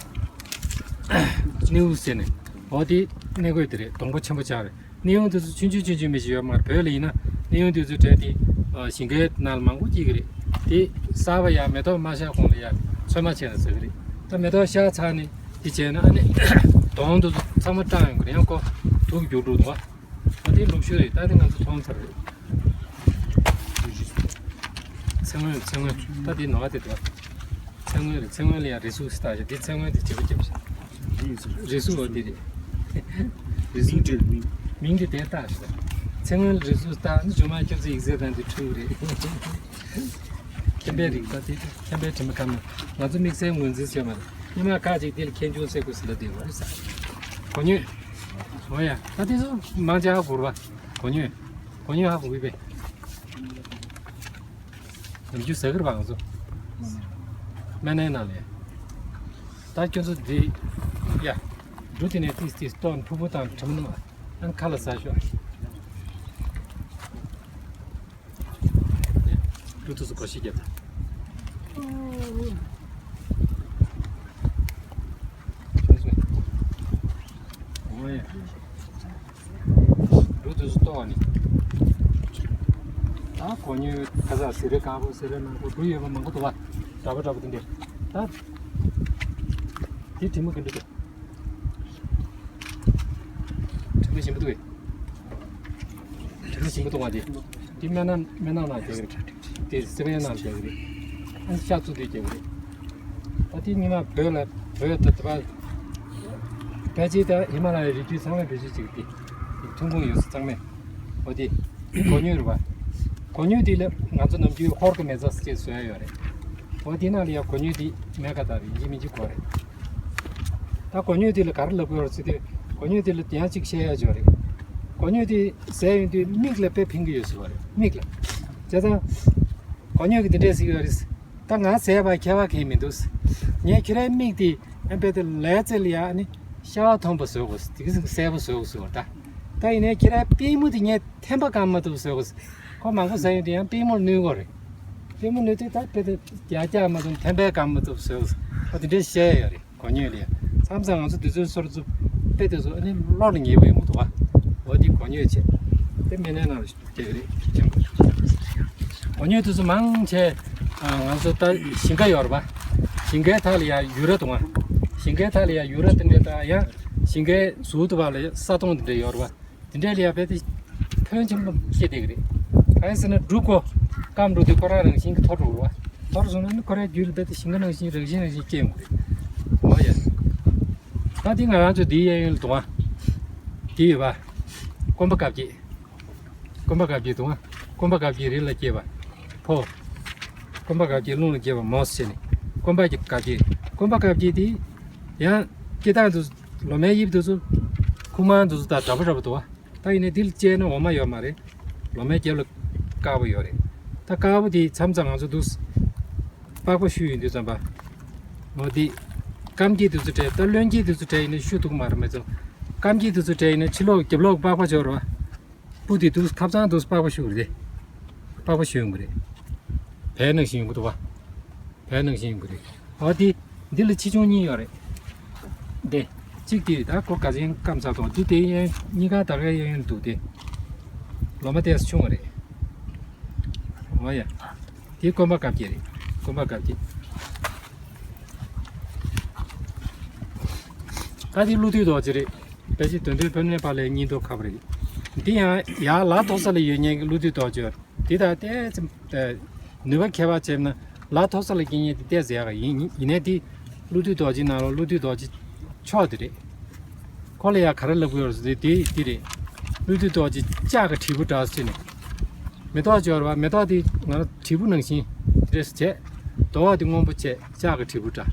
སྣེའུ་ཟེར་ནས། འོ་དེ། གནས་བཀོད་དེ་རེད། སྡོང་པོ་ཆེན་པོ་ཆགས་རེད། གནས་དབྱུང་དེ་ཚོ་ཆུང་ཆུང་ཆུང་ཆུང་མི་ཞིག་ཡོད་མ་རེད། བོད་ལ་ཡིན་ན་གནས་དབྱུང་དེ་ཚོ་གྲས་དེ་ཨ་ཞིང་ཁའི་ནང་ལ་མང་པོ་སྐྱེ་གི་རེད། དེ་གསར་པ་ཡར་མེ་ཏོག་མ་ཤར་གོང་ལ་ཡར་ཚོད་མ་བྱས་ན་ཟ་གི་རེད། ད་མེ་ཏོག་ཤར་ཚར་ནས་དེ་བྱས་ན་ཨ་ནི་སྡོང་དེ་ཚོ་ཚང་མ་སྐྲངས་ཡོང་གི་རེད། ཡང་ཁོ་དུག་རྒྱུག་འགྲོ་འདུག་བ། ཨ་དེ་ལུག་ཤུ་རེད། ད་དེ་ང་ཚོ་མཐོང་ཚར་རེད། ཚེ་སྔོན། ཚེ་སྔོན། ད་དེ་ནོར་བ་དེ་འདུག་བ། ཚེ་སྔོན་རེད། ཚེ་སྔོན་ལ་ཡང་རི་གཟུགས་ཤིག་བཏགས་ཤག་དེ་ཚེ་སྔོན་དེ་བྱེད་པོ་རྒྱབ་ཤག་རི་གཟུགས་འོ་དེ་རེད། རི་གཟུགས་དེ། མིང་དེ་དེ་བཏགས་ཤག་ཚེ་སྔོན་ལ་རི་གཟུགས་བཏགས་ནི་ཇོ་མ་ཁྱོད་ཚོ་ཡིག་ཚད་དང་དེ་འཁྲུལ་རེད། མཁན་པའི་རིགས་ད་དེ་མཁན་པའི་དྲི་མ་ཁམས་ང་ཚོ་དམིགས་བསལ་ངོས་འཛིན་བྱས་མ་རེད། སྔོན་མ་ཁག་ཅིག་དེ་ལ་མཁན་ཆུང་སེ་གོ་སི་ལ་དེ་བ་རེད་ས། གོ་ཉོས། འོ་ཡ་ད་དེ་ཚོ་མང་ཆེ་ཧ་གོ་ར་བ། གོ་ཉོས། གོ་ཉོས་ཧ་གོ་གི་པས། ནམ་རྒྱུན་ཟ་གི་རེད་པ་ང་ཚོ། སྨན་སྣའི་ནང་ལ། ད་ཁྱོད་ཚོ་འདི། ཡ། འབྲུ་དེ་ནས་ཏིས་ཏིས་གཏོར་ཕུ་བོ་དང་གྲིམ་ནུ། ཨ་ཁ་ལ་ཟ་ཤོག་འབྲུ་དུ་སུ་གོ་ཤི་རྒྱབ། འོ་ཡ། འབྲུ་དེ་ཚོ་གཏོར་བ་ནི། ད་གོ་ཉོས་ཁ་ཟས་སི་རི་དཀར་པོ་སི་རི་ནག་པོ་འབྲུ་ཡོད་པ་མང་པོ་འདུག་བ། འདྲ་པོ་འདྲ་པོ་དེ་འདྲས། ད། དེ་དྲི་མ་གི་འདྲ་འདུག་དྲི་མ་ཞིམ་པོ་འདུག་གས། དྲི་མ་ཞིམ་པོ་འདུག་བ་དེ། དེ་སྨན་ནག་སྨན་ནག་ནང་རྒྱག་གི་རེད། དེ་སི་པན་ནང་རྒྱག་གི་རེད། ཨ་ཤ་བཙོ་དུས་རྒྱག་གི་རེད། ད་དེ་ཉི་མ་བོད་ལ་བོད་ད་ད་པ། ཕལ་ཆེར་ད་ཧི་མ་ལ་ཡའི་རི་རྒྱུད་ཚང་མས་བེད་སྤྱོད་བྱེད་ཀྱི་དེ། ཐོན་ཁུངས་ཡོད་ས་ཚང་མས། འོ་དེ། དེ་གོ་ཉོས་རེད་པ། གོ་ཉོས་དེ་ལ་ང་ཚོ་ནམ་རྒྱུན་ཧོར་གྱི་མེ་བཙའ་ཟེར་བཟོ་ཡ་ཡོད་རེད། འོ་དེ་ནང་ལ་ཡ་གོ་ཉོས་དེ་མེད་ཀ་ད་རེད་ཡིན་གཅིག་མིན་གཅིག་གོ་རེད། ད་གོ་ཉོས་དེ་ལ་ག་རེ་ལབ་དགོས་རེད་ཟེར་དུས་གོ་ཉོས་དེ་ལ་ཡང་གཅིག་བཤད་ཡ་ཡོད་རེད། གོ་ཉོས་དེ་ཟས་ཡོང་དུས་མིག་ལ་དཔེ་ཕན་གྱི་ཡོད་ཟེར་བ་རེད་མིག་ལ། བྱས་ཙང་། གོ་ཉོས་ཀྱིས་འདི་འདྲས་ཟེར་གྱི་ཡོད་རེད། ད་ང་ཟས་པ་ཁྱད་པར་གང་ཡང་མི་འདུག་ངས་ཁྱེད་རའི་མིག་དེ་ཨ་དཔེ་དེ་ལས་རྩལ་ཡ་ཨ་ནི་ཤ་བ་མཐོན་པོ་བཟོ་དགོས་དེ་གསལ་པོ་བཟོ་དགོས་ཟེར་བ་ད། ད་ཡིན་ནའི་ཁྱེད་རའི་པུས་མོ་དེ་ངས་འཐེན་པ་བཀག་མ་ཐུབ་བཟོ་དགོས། ཁོ་མང་པོ་ཟ་ཡོང་དུས་ཡང་པུས་མོར་གནོད་གོ་རེད། པུས་མོ་གནོད་དུས་ད་དཔེ་དེ་རྒྱག་རྒྱག་མ་ཐུབ་འཐེན་པས་བཀག་མ་ཐུབ་བཟོ་དགོས། ཁོ་དེ་འདྲས་བཤད་ཡོད་རེད། གོ་ཉོས་ལ། མཚམས་མཚམས་ང་ཚོ་དུས་ཚོད་སོར་ཚུབ་དཔེ་དེ་ཚོ་ཨ་ནི་བློ་ལ་ངེས་པོ་ཡོང་གི་འདུག་བ། འོ་དེ་གོ་ཉོས་བྱས། དེ་སྨན་སྣའི་ནང་ལ་སྐྱེ་གི་རེད་ཅང་གོ། གོ་ཉོས་དེ་ཚོ་མང་ཆེ་ང་ཚོ་ད་ཞིང་ཁ་ཡོད་རེད་པ། ཞིང་ཁའི་ཐག་ལ་ཡ་ཡུ་ར་འདུག་ང་། ཞིང་ཁའི་ཐག་ལ་ཡ་ཡུ་ར་དེ་འདྲས་དང་ཡང་ཞིང་ཁའི་ཟུར་དུ་བ་ལ་ས་དོང་དེ་འདྲས་ཡོད་རེད་པ། དེ་འདྲའི་ལ་ཡ་དཔེ་དེ་ཕོན་ཆེན་པོ་སྐྱེ་བསྡད་ཀྱི་རེད། གང་ཡིན་ཟེར་ན་འབྲུ་ཁོ་སྐམ་འགྲོ་དུས་ཁོ་རང་རང་བཞིན་གྱིས་མཐོ་འགྲོ་གི་རེད་བ། མཐོ་རུ་སོང་ན་ནི་ཁོ་རའི་རྒྱུད་ལ་དཔེ་དེ་ཞིང་ཁ་ནང་བཞིན་རང་བཞིན་རང་བཞིན་སྐྱེ་ཡོང་གི་རེད། འོ་ཡ། ད་དེ་ང་རང་ཚོ་འདིའི་གཡས་གཡོན་ལ་འདུག་ཨ། དེ་ཡོད་པ། སྐོམ་པ་བཀབ་སྐྱེས། སྐོམ་པ་བཀབ་སྐྱེས་འདུག་ཨ། སྐོམ་པ་བཀབ་སྐྱེས་རི་ལ་སྐྱེས་པ། ཕོ། སྐོམ་པ་བཀབ་སྐྱེས་རླུང་ལ་སྐྱེས་པ་མོ་ཟེར་ནས། སྐོམ་པ་བཀབ་སྐྱེས། སྐོམ་པ་བཀབ་སྐྱེས་དེ། ཡང་། སྐྱེ་སྟངས་དེ། ལོ་མའི་དབྱིབས་དེ་ཚོ། ཁུག་མ་དེ་ཚོ་དང་འདྲ་པོ་འདྲ་པོ་འདུག་ཨ། ད་ཡིན་ནའི་འདི་ལ་དཔྱད་ན་འོ་མ་ཡོད་མ་རེད། ལོ་མའི་རྒྱབ་ལ་དཀར་པོ་ཡོད་རེད། ད་དཀར་པོ་དེ་མཚམས་མཚམས་ང་ཚོ་འདུག་པགས་པ་བཤུས་ཡོང་དུས་ཙམ་པ། འོ་དེ། སྐམ་སྐྱེས་དེ་ཚོ་སྤྲད་ད་རློན་སྐྱེས་དེ་ཚོ་སྤྲད་ཡིན་ན་བཤུ་ཐུབ་ཀྱི་མ་རེད་མེད་ཙང་། སྐམ་སྐྱེས་དེ་ཚོ་སྤྲད་ཡིན་ན་ཕྱི་ལོགས་རྒྱབ་ལོགས་པགས་པ་ཡོད་རེད་བ། སྤུ་དེ་འདུག་ཐབ་ཚང་འདུག་པགས་པ་བཤུ་རེད། པགས་པ་བཤུ་ཡོང་གི་རེད། བལ་ནང་བཞིན་ཡོང་གི་འདུག་བ། བལ་ནང་བཞིན་ཡོང་གི་རེད། འོ་དེ། འདི་ལ་ཆེ་ཆུང་གཉིས་ཡོད་རེད། འདི། གཅིག་དེ་ད་ཁོ་ག་ཚོད་སྐམ་ཚར་སོང་འདི་དེ་གཡས་གཉིས་ཀ་ད་གའི་གཡས་གཡོན་འདུག་སྟེ། ལོ་མ་ཏོག་ཙམ་ཆུང་བ་རེད། འོ་ཡ། དེ་སྐོམ་པ་བཀབ་སྐྱེས་རེད། སྐོམ་པ་བཀབ་སྐྱེས། ད་དེ་ཀླུ་བདུད་རྡོ་རྗེ་རེད། ཕལ་ཆེར་དོན་ལྡན་དཔོན་གནས་པ་ལས་སྙིང་སྟོབས་ཁ་པོ་རེད། འདི་ཡང་ཡར་ལ་མཐོ་ས་ལ་ཡོད་མཁན་གྱི་ཀླུ་བདུད་རྡོ་རྗེ། འདི་དང་ཏོག་ཙམ། ནུས་པ་ཁྱད་པར་ཕྱེ་ན་ལ་མཐོ་ས་ལ་སྐྱེ་མཁན་དེ་ཏོག་ཙམ་ཡག་ག་ཡིན། ཡིན་ནའི་དེ་ཀླུ་བདུད་རྡོ་རྗེ་ནང་ལ་ཀླུ་བདུད་རྡོ་རྗེ་མཆོག་དེ་རེད། ཁོ་ལ་ཡང་ག་རེ་ལབ་དགོས་རེད་ཟེར་དུས་དེ་དེ་རེད། ཀླུ་བདུད་རྡོ་རྗེ་ལྕགས་ཀྱི་དྲིལ་བུ་འདྲ་ཟེར་ནས། མེ་ཏོག་ཅིག་ཡོད་རེད་བ། མེ་ཏོག་དེ་ང་ལ་དྲིལ་བུ་ནང་བཞིན་དེ་འདྲས་བྱས། དོ་བ་དེ་སྔོན་པོ་བྱས་ལྕགས་ཀྱི་དྲིལ་བུ་འདྲ།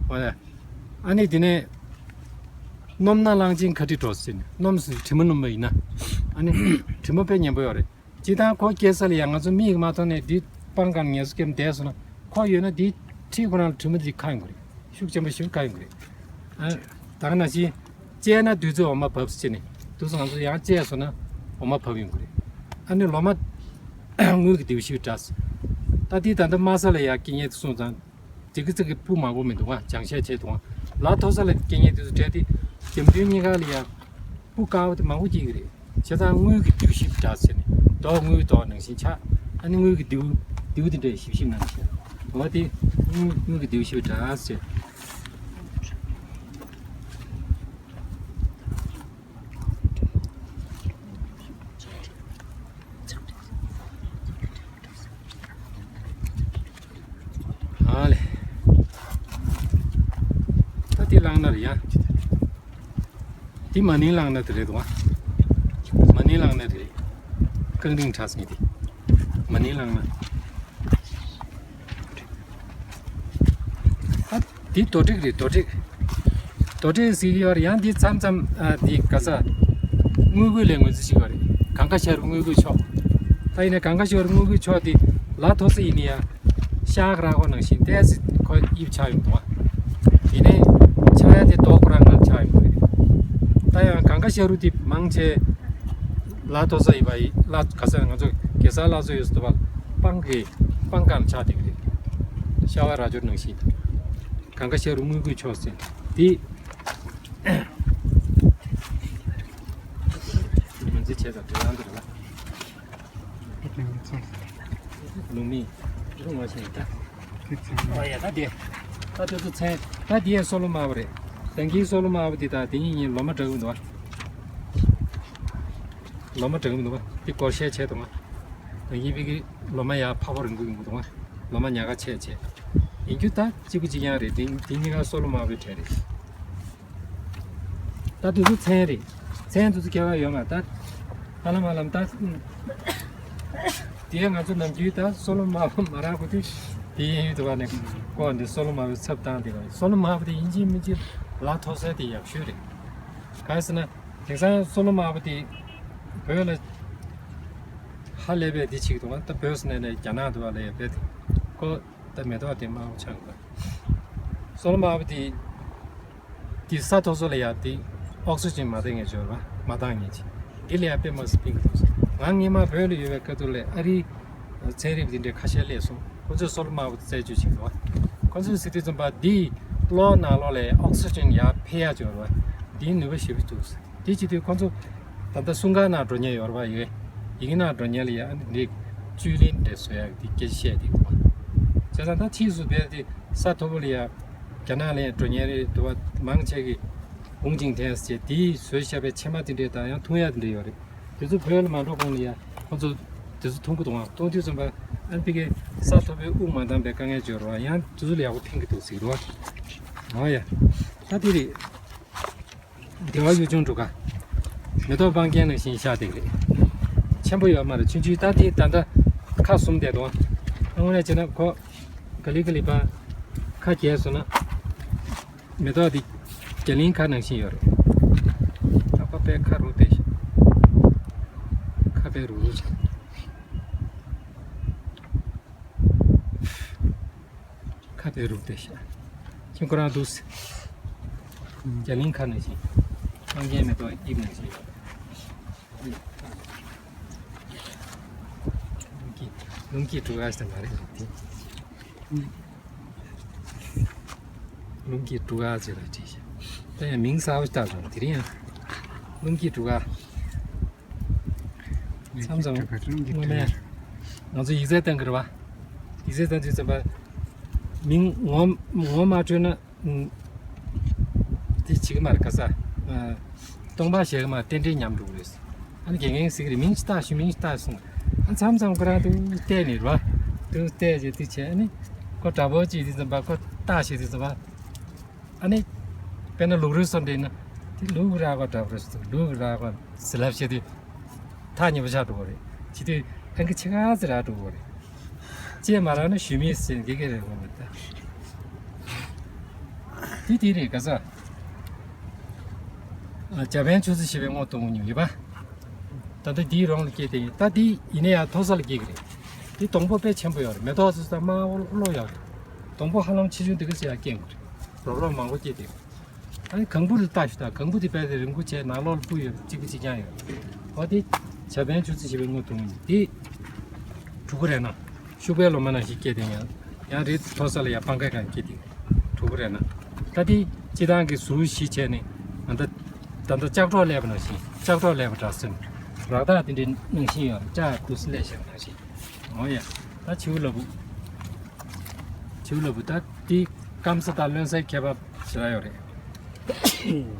འོ་ཡ། ཨ་ནི་དེ་ནས། སྣོམ་ན་གླང་ཆེན་ཁ་དྲི་བྲོ་ཟེར་ནས་སྣོམ་ཟེར་དྲི་མ་སྣོམ་པ་ཡིན་ན། ཨ་ནི། དྲི་མ་དཔེ་ཉེན་པོ་ཡོད་རེད། སྤྱིར་བཏང་ཁོ་སྐྱེ་ས་ལ་ཡང་ང་ཚོ་མིག་གིས་མ་མཐོང་ནས་འདི་སྤང་སྒང་ངལ་གསོ་སྐྱེམས་བསྡད་སོང་ན་ཁོ་ཡོད་ན་འདིའི་འཁྲིས་ཁོ་རང་ལ་དྲི་མ་འདི་ཁ་ཡོང་གི་རེད། ཤུགས་ཆེན་པོ་ཞིག་ཁ་ཡོང་གི་རེད། ཨ། ད་ག་ནང་བཞིན། བཅད་ན་བདུད་རྩི་འོ་མ་བབས་ཟེར་ནས་དུས་སུ་ང་ཚོ་ཡང་བཅད་སོང་ན་འོ་མ་བབས་ཡོང་གི་རེད། ཨ་ནི་ལོ་མ། དངུལ་གྱི་ལྡེའུ་ཤིག་འདྲ། ད་འདི་ད་ལྟ་དམའ་ས་ལ་ཡང་སྐྱེ་ཉེན་དུ་སོང་ཙང་། ཏིག་ཙི་གི་སྤུ་མང་པོ་མི་འདུག་ཨ། ལྗང་ཤས་ཆེ་འདུག་ཨ། ལ་མཐོ་ས་ལ་སྐྱེ་ཉེན་དུས་སུ་བྲལ་ཏེ། འཇམ་རྡུལ་གཉིས་ཀ་ལ་ཡང་། དབུགས་དཀར་པོ་དེ་མང་པོ་སྐྱེ་གི་རེད། བྱས་ཙང་དངུལ་གྱི་མདེའུ་ཞིབ་འདྲ་ཟེར་ནས་མདོག་དངུལ་མདོག་ནང་བཞིན་ཆགས། ཨ་ནི་དངུལ་གྱི་མདེའུ་མདེའུ་དེ་འདྲས་ཞིབ་ཞིབ་ནང་བཞིན། འོ་དེ་དངུལ་དངུལ་གྱི་མདེའུ་ཞིབ་འདྲ་ཟེར། ཨ་ལེ། ད་དེ་བླངས་ན་རེད་ཡ། དེ་མ་ནིང་བླངས་ན་དེ་རེད་དོ། མ་ནིང་བླངས་ན་རེད། རྐང་རིང་དྲགས་ཟིན་དེ། མ་ནིང་བླངས་ན། ཨ། འདི་རྡོ་བྲེག་རེད། རྡོ་བྲེག་རྡོ་བྲེག་ཟེར་གྱི་ཡོད་རེད། ཡང་འདི་མཚམས་མཚམས་ཨ་འདི་ག་ས། དངུལ་སྐུད་ལས་ངོས་འཛིན་བྱེད་ཀྱི་ཡོད་རེད། གངས་ཁ་ཤ་རུ་དངུལ་སྐུད་ཕྱོགས། ད་ཡིན་ན་གངས་ཁ་ཤ་རུ་དངུལ་སྐུད་ཕྱོགས་འདི་ལ་མཐོ་ས་ཡིན་ན་ཡང་ཤ་ཁ་ར་ཁོ་ནང་བཞིན་ཏོག་ཙམ་ཁོ་དབྱིབས་ཆགས་ཡོང་འདུག་ཨ། ཡིན་ནའི་ཆགས་ཡ་དེ་རྡོ་ཁོ་རང་ལ་ཆགས་ཡོང་གི་རེད། ད་ཡང་གངས་ཁ་ཤ་རུ་དེ་མང་ཆེ་ལ་མཐོ་ས་ཡིན་པ་ཡིན། ལ་ག་ས་ང་ཚོ་གེ་སར་ལ་མཚོ་ཡོད་ས་དུ་བ་སྤང་གི་སྤང་སྒང་ཆགས་བསྡད་ཀྱི་རེད། ཤ་བ་ར་ཅོར་ནང་བཞིན། གངས་ཁ་ཤ་རུ་དངུལ་སྐུད་ཕྱོགས་ཟེར་དེ། མི་ཚེ་བྱས་ཙང་དེ་ལ་འདི་རེད་ལ། ལུག་མིག་རུང་བ་ཞིག་ད། ཨོ་ཡ་ད་དེ། ད་དེ་ཚོ་ཚན། ད་དེ་ཡ་སོ་ལོ་དམར་པོ་རེད། ད་གིན་སོ་ལོ་དམར་པོ་དེ་དང་དེ་གཉིས་གཉིས་ལོ་མ་འདྲ་གི་མི་འདུག་བ། ལོ་མ་འདྲ་གི་མི་འདུག་བ། དེ་སྒོར་གཞས་བྱས་འདུག་བ། ད་གིན་པའི་གི་ལོ་མ་ཡ་ཕ་བོ་རིང་པོ་ཡོང་གི་འདུག་བ། ལོ་མ་ཉག་ག་ཆད་ཆད། ཡིན་རྒྱུ་ད་གཅིག་པུ་གཅིག་རྐྱང་རེད། དེ་དེ་གཉིས་ཀ་སོ་ལོ་དམར་པོའི་གྲས་རེད། ད་དུས་ཚོད་མཚན་རེད། མཚན་དུས་ཚོད་ཁྱད་པར་ཡོད་མ་ད། ཧ་ལམ་ཧ་ལམ་ད། དེ་ང་ཚོ་ནམ་རྒྱུན་ད་སོ་ལོ་དམར་པོ་མ་རག་གོ་དུས་དེ་ཡིན་ཡུལ་དུ་བ་ནས་ཀོ་འདི་སོ་ལོ་དམར་པོའི་ཚབ་བཏང་དེ་ག་སོ་ལོ་དམར་པོ་དེ་ཡིན་གཅིག་མིན་གཅིག་ལ་མཐོ་ས་དེ་ཡག་ཤོས་རེད། གང་ཡིན་ཟེར་ན་དེང་སང་སོ་ལོ་དམར་པོ་དེ་བོད་ལ་ཧ་ལས་པའི་དེ་ཆིག་འདུག་ད་བོད་ནས་ནས་རྒྱ་ནག་དུ་བ་ལ་ཡ་བེད་དེ་ཀོ་ད་མེ་ཏོག་དེ་དམར་པོ་ཆགས་འདུག་སོ་ལོ་དམར་པོ་དེ། དེ་ས་མཐོ་ས་ལ་ཡ་དེ་ཨོག་སི་ཇན་མ་བཏང་ངེས་བྱོས་ར་མ་བཏང་ངེས་ཅི། དེ་ལ་ཡ་དཔེ་མ་སྲིད་ཕན་གི་འདུག་ང་སྔས་མ་བོད་ལ་ཡོད་པའི་སྐབས་དུ་ལས་ཨ་རིའི་ཚན་རིག་དེ་འདྲའི་ཁ་ཤས་སླེབས་སོང་། ཁོ་ཚོས་སོ་ལོ་དམར་པོ་རྩད་གཅོད་བྱེད་འདུག་ཁོ་ཚོས་ཟེར་དུས་ཙམ་པ་དེ་གློག་ནང་ལོགས་ལ་ཨོག་སི་ཇན་ཡར་འཕེལ་ཡ་བྱོས་ར་དེའི་ནུས་པ་ཞེ་པོ་འདུག་དེ་བྱེད་དུས་ཁོ་ཚོ་ད་ལྟ་སྲུང་སྐར་ནང་འགྲོ་མཁན་ཡོད་ར་བ་ཡོད། ཡིག་ནང་འགྲོ་མཁན་ལ་ཡ་ཨ་ནི་འདི་བཅུད་ལེན་འདྲ་བཟོ་ཡ་དེ་སྐད་ཆ་བཤད་དེ་གོ། བྱས་ཙང་ད་ཕྱིས་སུ་བས་དེ་ས་མཐོ་པོ་ལ་ཡ། རྒྱ་ནག་ལ་ཡང་འགྲོ་མཁན་རེད་འདུག་བ། མང་ཆེ་གི་ཝུང་ཅིན་ཐན་ཟེར་དེས་བཟོས་བཞག་པའི་ཕྱེ་མ་དེ་འདྲས་དང་ཡང་འཐུང་ཡག་དེ་འདྲས་ཡོད་རེད། དེ་ཚོ་བོད་ལ་མ་འགྲོ་གོང་ལ་ཡ་ཁོ་ཚོ་དེ་ཚོ་འཐུང་གི་འདུག་ཨང་། འཐུང་དུས་ཙམ་པ་ཨན་པི་ཀའི་ས་མཐོ་པོའི་དབུགས་མ་འདང་པའི་དཀའ་ངལ་འབྱོར་བ་ཡང་དེ་ཚོ་ལ་ཡག་པོ་ཕན་གི་འདུག་ཟེར་གི་འདུག་བ། ཨོ་ཡ། ད་དེ་རེད། བདེ་བ་གཡུ་ལྗོངས་གྲུ་ཁ། མེ་ཏོག་སྤང་རྒྱན་ནང་བཞིན་ཤར་བསྡད་ཀྱི་རེད། ཆེན་པོ་ཡོད་མ་རེད། ཆུང་ཆུང་ད་དེ་ད་ལྟ་ཁ་ཟུམ་བསྡད་འདུག་ཨང་། དངོས་གནས་བྱས་ན་ཁོ་ག་ལི་ག་ལི་པ་ཁ་རྒྱས་སོང་ན། མེ་ཏོག་འདི་རྒྱ་གླིང་ཁ་ནང་བཞིན་ཡོད་རེད། ད་ཁ་དཔེ་ཁ་རུ་བལྟས་ཤག་ཁ་དཔེ་རུ་རུ་ཆགས། ཁ་དཔེ་རུ་བལྟས་ཤག་ཁྱེད་ཁོ་རང་འདུག་ཟེར། རྒྱ་གླིང་ཁ་ནང་བཞིན། སྤང་རྒྱན་མེ་ཏོག་དབྱིབས་ནང་བཞིན་ཡོད་རེད། ལུང་གི་ལུང་གི་གྲུ་ཁ་ཞིག་མ་རེད་དེ། ལུང་གི་གྲུ་ཁ་ཅེས་ལ་བྲིས་ཤག་ད་ཡང་མིང་གསར་པ་ཞིག་བཏགས་སོང་། དེ་རིང་ཡང་ལུང་གི་གྲུ་ཁ། མཚམས་མཚམས་དངོས་གནས་ང་ཚོ་ཡིག་ཚད་བཏང་གི་རེད་བ། ཡིག་ཚད་བཏང་དུས་ཙམ་པ་མིང་ངོ་ངོ་མ་འཕྲོད་ན། ཨུམ། དེ་བྱེད་ཀྱི་མ་རེད་ག་ས། ཨ། སྟོང་པ་བཤད་ཀྱི་མ་རེད། རྟེན་འབྲེལ་ཉམས་འགྲོ་གི་རེད། ཨ་ནི་དགེ་རྒན་ཟེར་གྱི་རེད། མིང་ཅིག་བཏགས་ཤིག་མིང་ཅིག་བཏགས་གསུངས། ཨ་མཚམས་མཚམས་ཁོ་རང་དུ་བལྟས་ནས་རེད་བ། དུ་བལྟས་རྗེས་དེ་བྱས། ཨ་ནི་ཁོ་དྲ་པོ་ཅིག་དེ་ཙམ་པ་ཁོ་བཏགས་ཤིག་དེ་ཙམ་པ། ཨ་ནི་དཔེར་ན་ལུག་རུས་སོགས་འདྲེན་ན་དེ་ལུག་ར་གོ་དྲ་པོ་རེད། ལུག་ར་གོ་ཟི་ལབ་བྱས་དུས། ཐག་ཉེ་པོ་ཆགས་འགྲོ་གི་རེད། བྱེད་དུས་ཨང་ཀི་ཕྱེད་ཀ་ཙམ་རག་འགྲོ་གི་རེད། ཅེས་མ་རག་ན་ཞུ་མི་ཟེར་དགེ་རྒན་རེད་འོང་མེད་ད། དེ་དེ་རེད་ག་ས། ཨ། འཇའ་ཕན་ཆུ་ཚོད་བྱེད་པའི་སྔོ་གཏོང་མྱོང་ཡོད་པ། ད་ལྟ་དེའི་རོང་ལ་སྐྱེས་ཏེ་ཡིན། ད་དེ་ཡིན་ན་ཡང་མཐོ་ས་ལ་སྐྱེ་གི་རེད། དེ་སྡོང་པོ་དཔེ་ཆེན་པོ་ཡོད་རེད། མེ་ཏོག་ཚོ་ས་དམར་པོ་ལོ་ཡོད་རེད། སྡོང་པོ་ཧ་ལམ་ཆེ་ཆུང་དེ་ག་ཚོད་ཡང་སྐྱེ་གི་རེད། རོབ་རོབ་མང་པོ་སྐྱེ་དེ། ཨ་ནི་གང་བུ་ལ་ལྟ་ཞུ་དང་། གང་བུ་དེ་དཔེ་དེ་རིང་པོ་བྱས་ནང་ལོགས་ལ་སྤུ་ཡོད་གཅིག་པུ་གཅིག་རྐྱང་ཡོད། འོ་དེ་འཇའ་ཕན་ཆུ་ཚོད་བྱེད་པའི་སྔོ་གཏོང་ཡིན། དེ་གྲུ་གུ་རེད་ན་ཤུག་པའི་ལོ་མ་ནང་བཞིན་སྐྱེས་དེ་ཡང་ཡང་རེད། མཐོ་ས་ལ་ཡང་སྤང་ཁའི་སྒང་སྐྱེས་དེ་གྲུ་གུ་རེད་ན། ད་དེ་སྤྱི་བཏང་གི་ཟུར་བཞི་བྱས་ནས་ང་ད་ ད་ལྟ་ལྕགས་སྒྲོག་སླེབས་པ་ནང་བཞིན། ལྕགས་སྒྲོག་སླེབས་པ་འདྲ་སེམས། རག་ཐག་དེ་འདྲའི་ནང་བཞིན་ཡོད། ལྕགས་ཁུ་སི་སླེབས་བཞག་པ་ནང་བཞིན། འོ་ཡ། ད་བྱིའུ་ལ་བུ། བྱིའུ་ལ་བུ་ད་དེ་སྐམ་ས་དང་རློན་སའི་ཁྱད་པར་ཞེ་དྲག་ཡོད་རེད།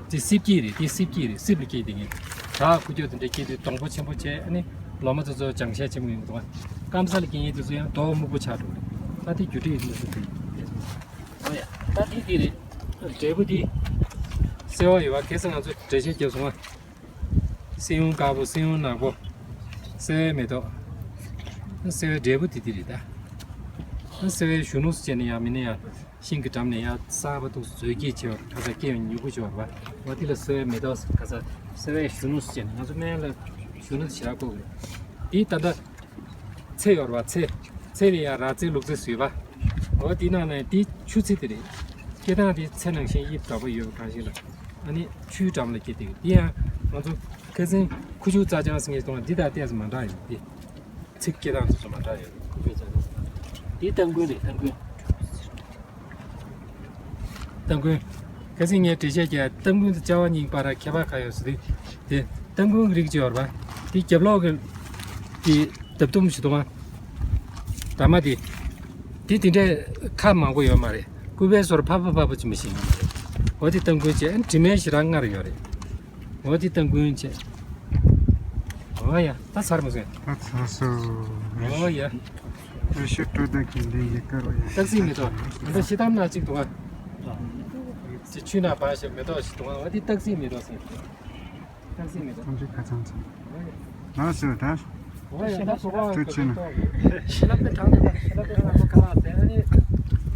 དེ་སིབ་སྐྱིད་རེད། དེ་སིབ་སྐྱིད་རེད། སིབ་ལ་སྐྱེས་དེ་ངས་བྲག་ཁུ་ཁྱོད་དེ་འདྲ་སྐྱེས་དུས་སྡོང་པོ་ཆེན་པོ་བྱས། ཨ་ནི་ལོ་མ་ཚོ་ཚོ་ལྗང་ཤས་ཆེན་པོ་ཡོང་འདུག་སྐམ་ས་ལ་སྐྱེས་ཡིན་དུས་ཚོ་ཡང་རྡོ་སྨུག་པོ་ཆགས་འགྲོ་རེད། ད་དེ་རྒྱུ་འབྲས་ཡིན་དུས་ཚོ་དེ། ཨོ་ཡ། ད་དེ་དེ་རེད། འབྲས་བུ་དེ་སེ་བ་ཡོད་པ། ཁ་སང་ང་ཚོས་འགྲེལ་བཤད་བརྒྱབ་སོང་ང་། སེ་ཡུང་དཀར་པོ། སེ་ཡུང་ནག་པོ། སེ་བའི་མེ་ཏོག་སེ་བའི་འབྲས་བུ་དེ་དེ་རེད་ད། སེ་བའི་གཞོན་ནུ་ཟེར་ནས་ཡང་མིན་ན་ཡང་། ཤིང་གི་འགྲམ་ནས་ཡང་གསར་པ་འདུག་མཛོད་ཀྱི་བྱེད་པར་ཁ་ཚ་སྐྱེ་བའི་མྱུ་གུ་བྱེད་པར་བ། འོ་དེ་ལ་སེ་བའི་མེ་ཏོག་ཁ་ཚ། སེ་བའི་གཞོན་ནུ་ཟེར་ནས་ང་ཚོ་སྨན་ལ་གཞོན་ནུ་དེ་ཞེ་དྲག་བཀོད་དགོས་རེད། དེ་ད་ལྟ་ཚེ་ཡོད་པ། ཚེ། ཚེ་ལ་ཡང་ར་ཚེ་ལུག་ཚེ་ཟེར་བ། འོ་དེ་ནང་ནས་དེ་ཆུ་ཚེ་དེ་རེད། སྐྱེ་སྟངས་དེ་ཚེ་ནང་བཞིན་དབྱིབས་འདྲ་པོ་ཡོད་པ་གང་ཞིག་ལ། ཨ་ནི་ཆུའི་འགྲམ་ལ་སྐྱེ་དེ། དེ་ཡང་ང་ཚོ་ཁ་སང་ཁུ་བྱུག་རྩྭ་ལྗང་ཟེར་མཁན་ཞིག་འདུག་འདི་དང་ཏོག་ཙམ་མ་འདྲ་ཡོད་དེ། ཚིག་སྐད་གདངས་དེ་ཚོ་མ་འདྲ་ཡོད། ཁུ་བྱུག་རྩྭ་ལྗང་། འདི་སྟ་གོན་རེད། སྟ་གོན། སྟ་གོན། ཁ་སང་ངས་འགྲེལ་བཤད་རྒྱག་སྟ་གོན་དང་ལྕགས་སྒྲོག་གཉིས་བར་ཁྱད་པར་ག་ཡོད་ཟེར་དུས། དེ་སྟ་གོན་གྱི་རིགས་ཅིག་ཡོད་རེད་པ། དེ་རྒྱབ་ལོགས་ཀྱི་དེ་འདབ་ལྡུམ་ཞིག་འདུག་ག་འདབ་མ་དེ། དེ་དེ་འདྲའི་ཁ་མང་པོ་ཡོད་མ་རེད། སྐུད་པའི་བཟོ་འདྲ་ཕ་ཕ་ཕ་ཕ་ཅིག་མི་ཤེས་ཡོད་མ་རེད། འོ་དེ་སྟ་གོན་བྱས། ཨ་ནི་དྲི་མེད་ཞེ་དྲག་མངར་ཡོད་རེད། འོ་དེ་སྟ་གོན་བྱས། འོ་ཡ། ད་ཚར་མ་སོང་། ད་ཚར་སོང་། འོ་ཡ། ཨེ་ཤེ་སྤྲོ་ད་གིན་དེ་ཡི་ག་རོ་ཡ། སྟག་གཟིག་མེ་ཏོག་ད་ལྟ་ཤི་ཏམ་ན་གཅིག་འདུག་ག་དེ་ཆུ་ནང་བབས་ཤིང་མེ་ཏོག་ཞིག་འདུག་ག་འོ་དེ་སྟག་གཟིག་མེ་ཏོག་ཟེར། སྟག་གཟིག་མེ་ཏོག་ཐམས་ཅད་ཁ་ཚང་ཚང་། ལགས་སོ། ད། འོ་ཡ། ད་སོ་པ་ཐུགས་རྗེ་ཆེ་གནང་། ཤི་ལབ་པའི་གྲངས་དེ་ལ། ཤི་ལབ་པའི་གྲངས་ཁོ་ག་ལ་ཟེར་ཨ་ནི།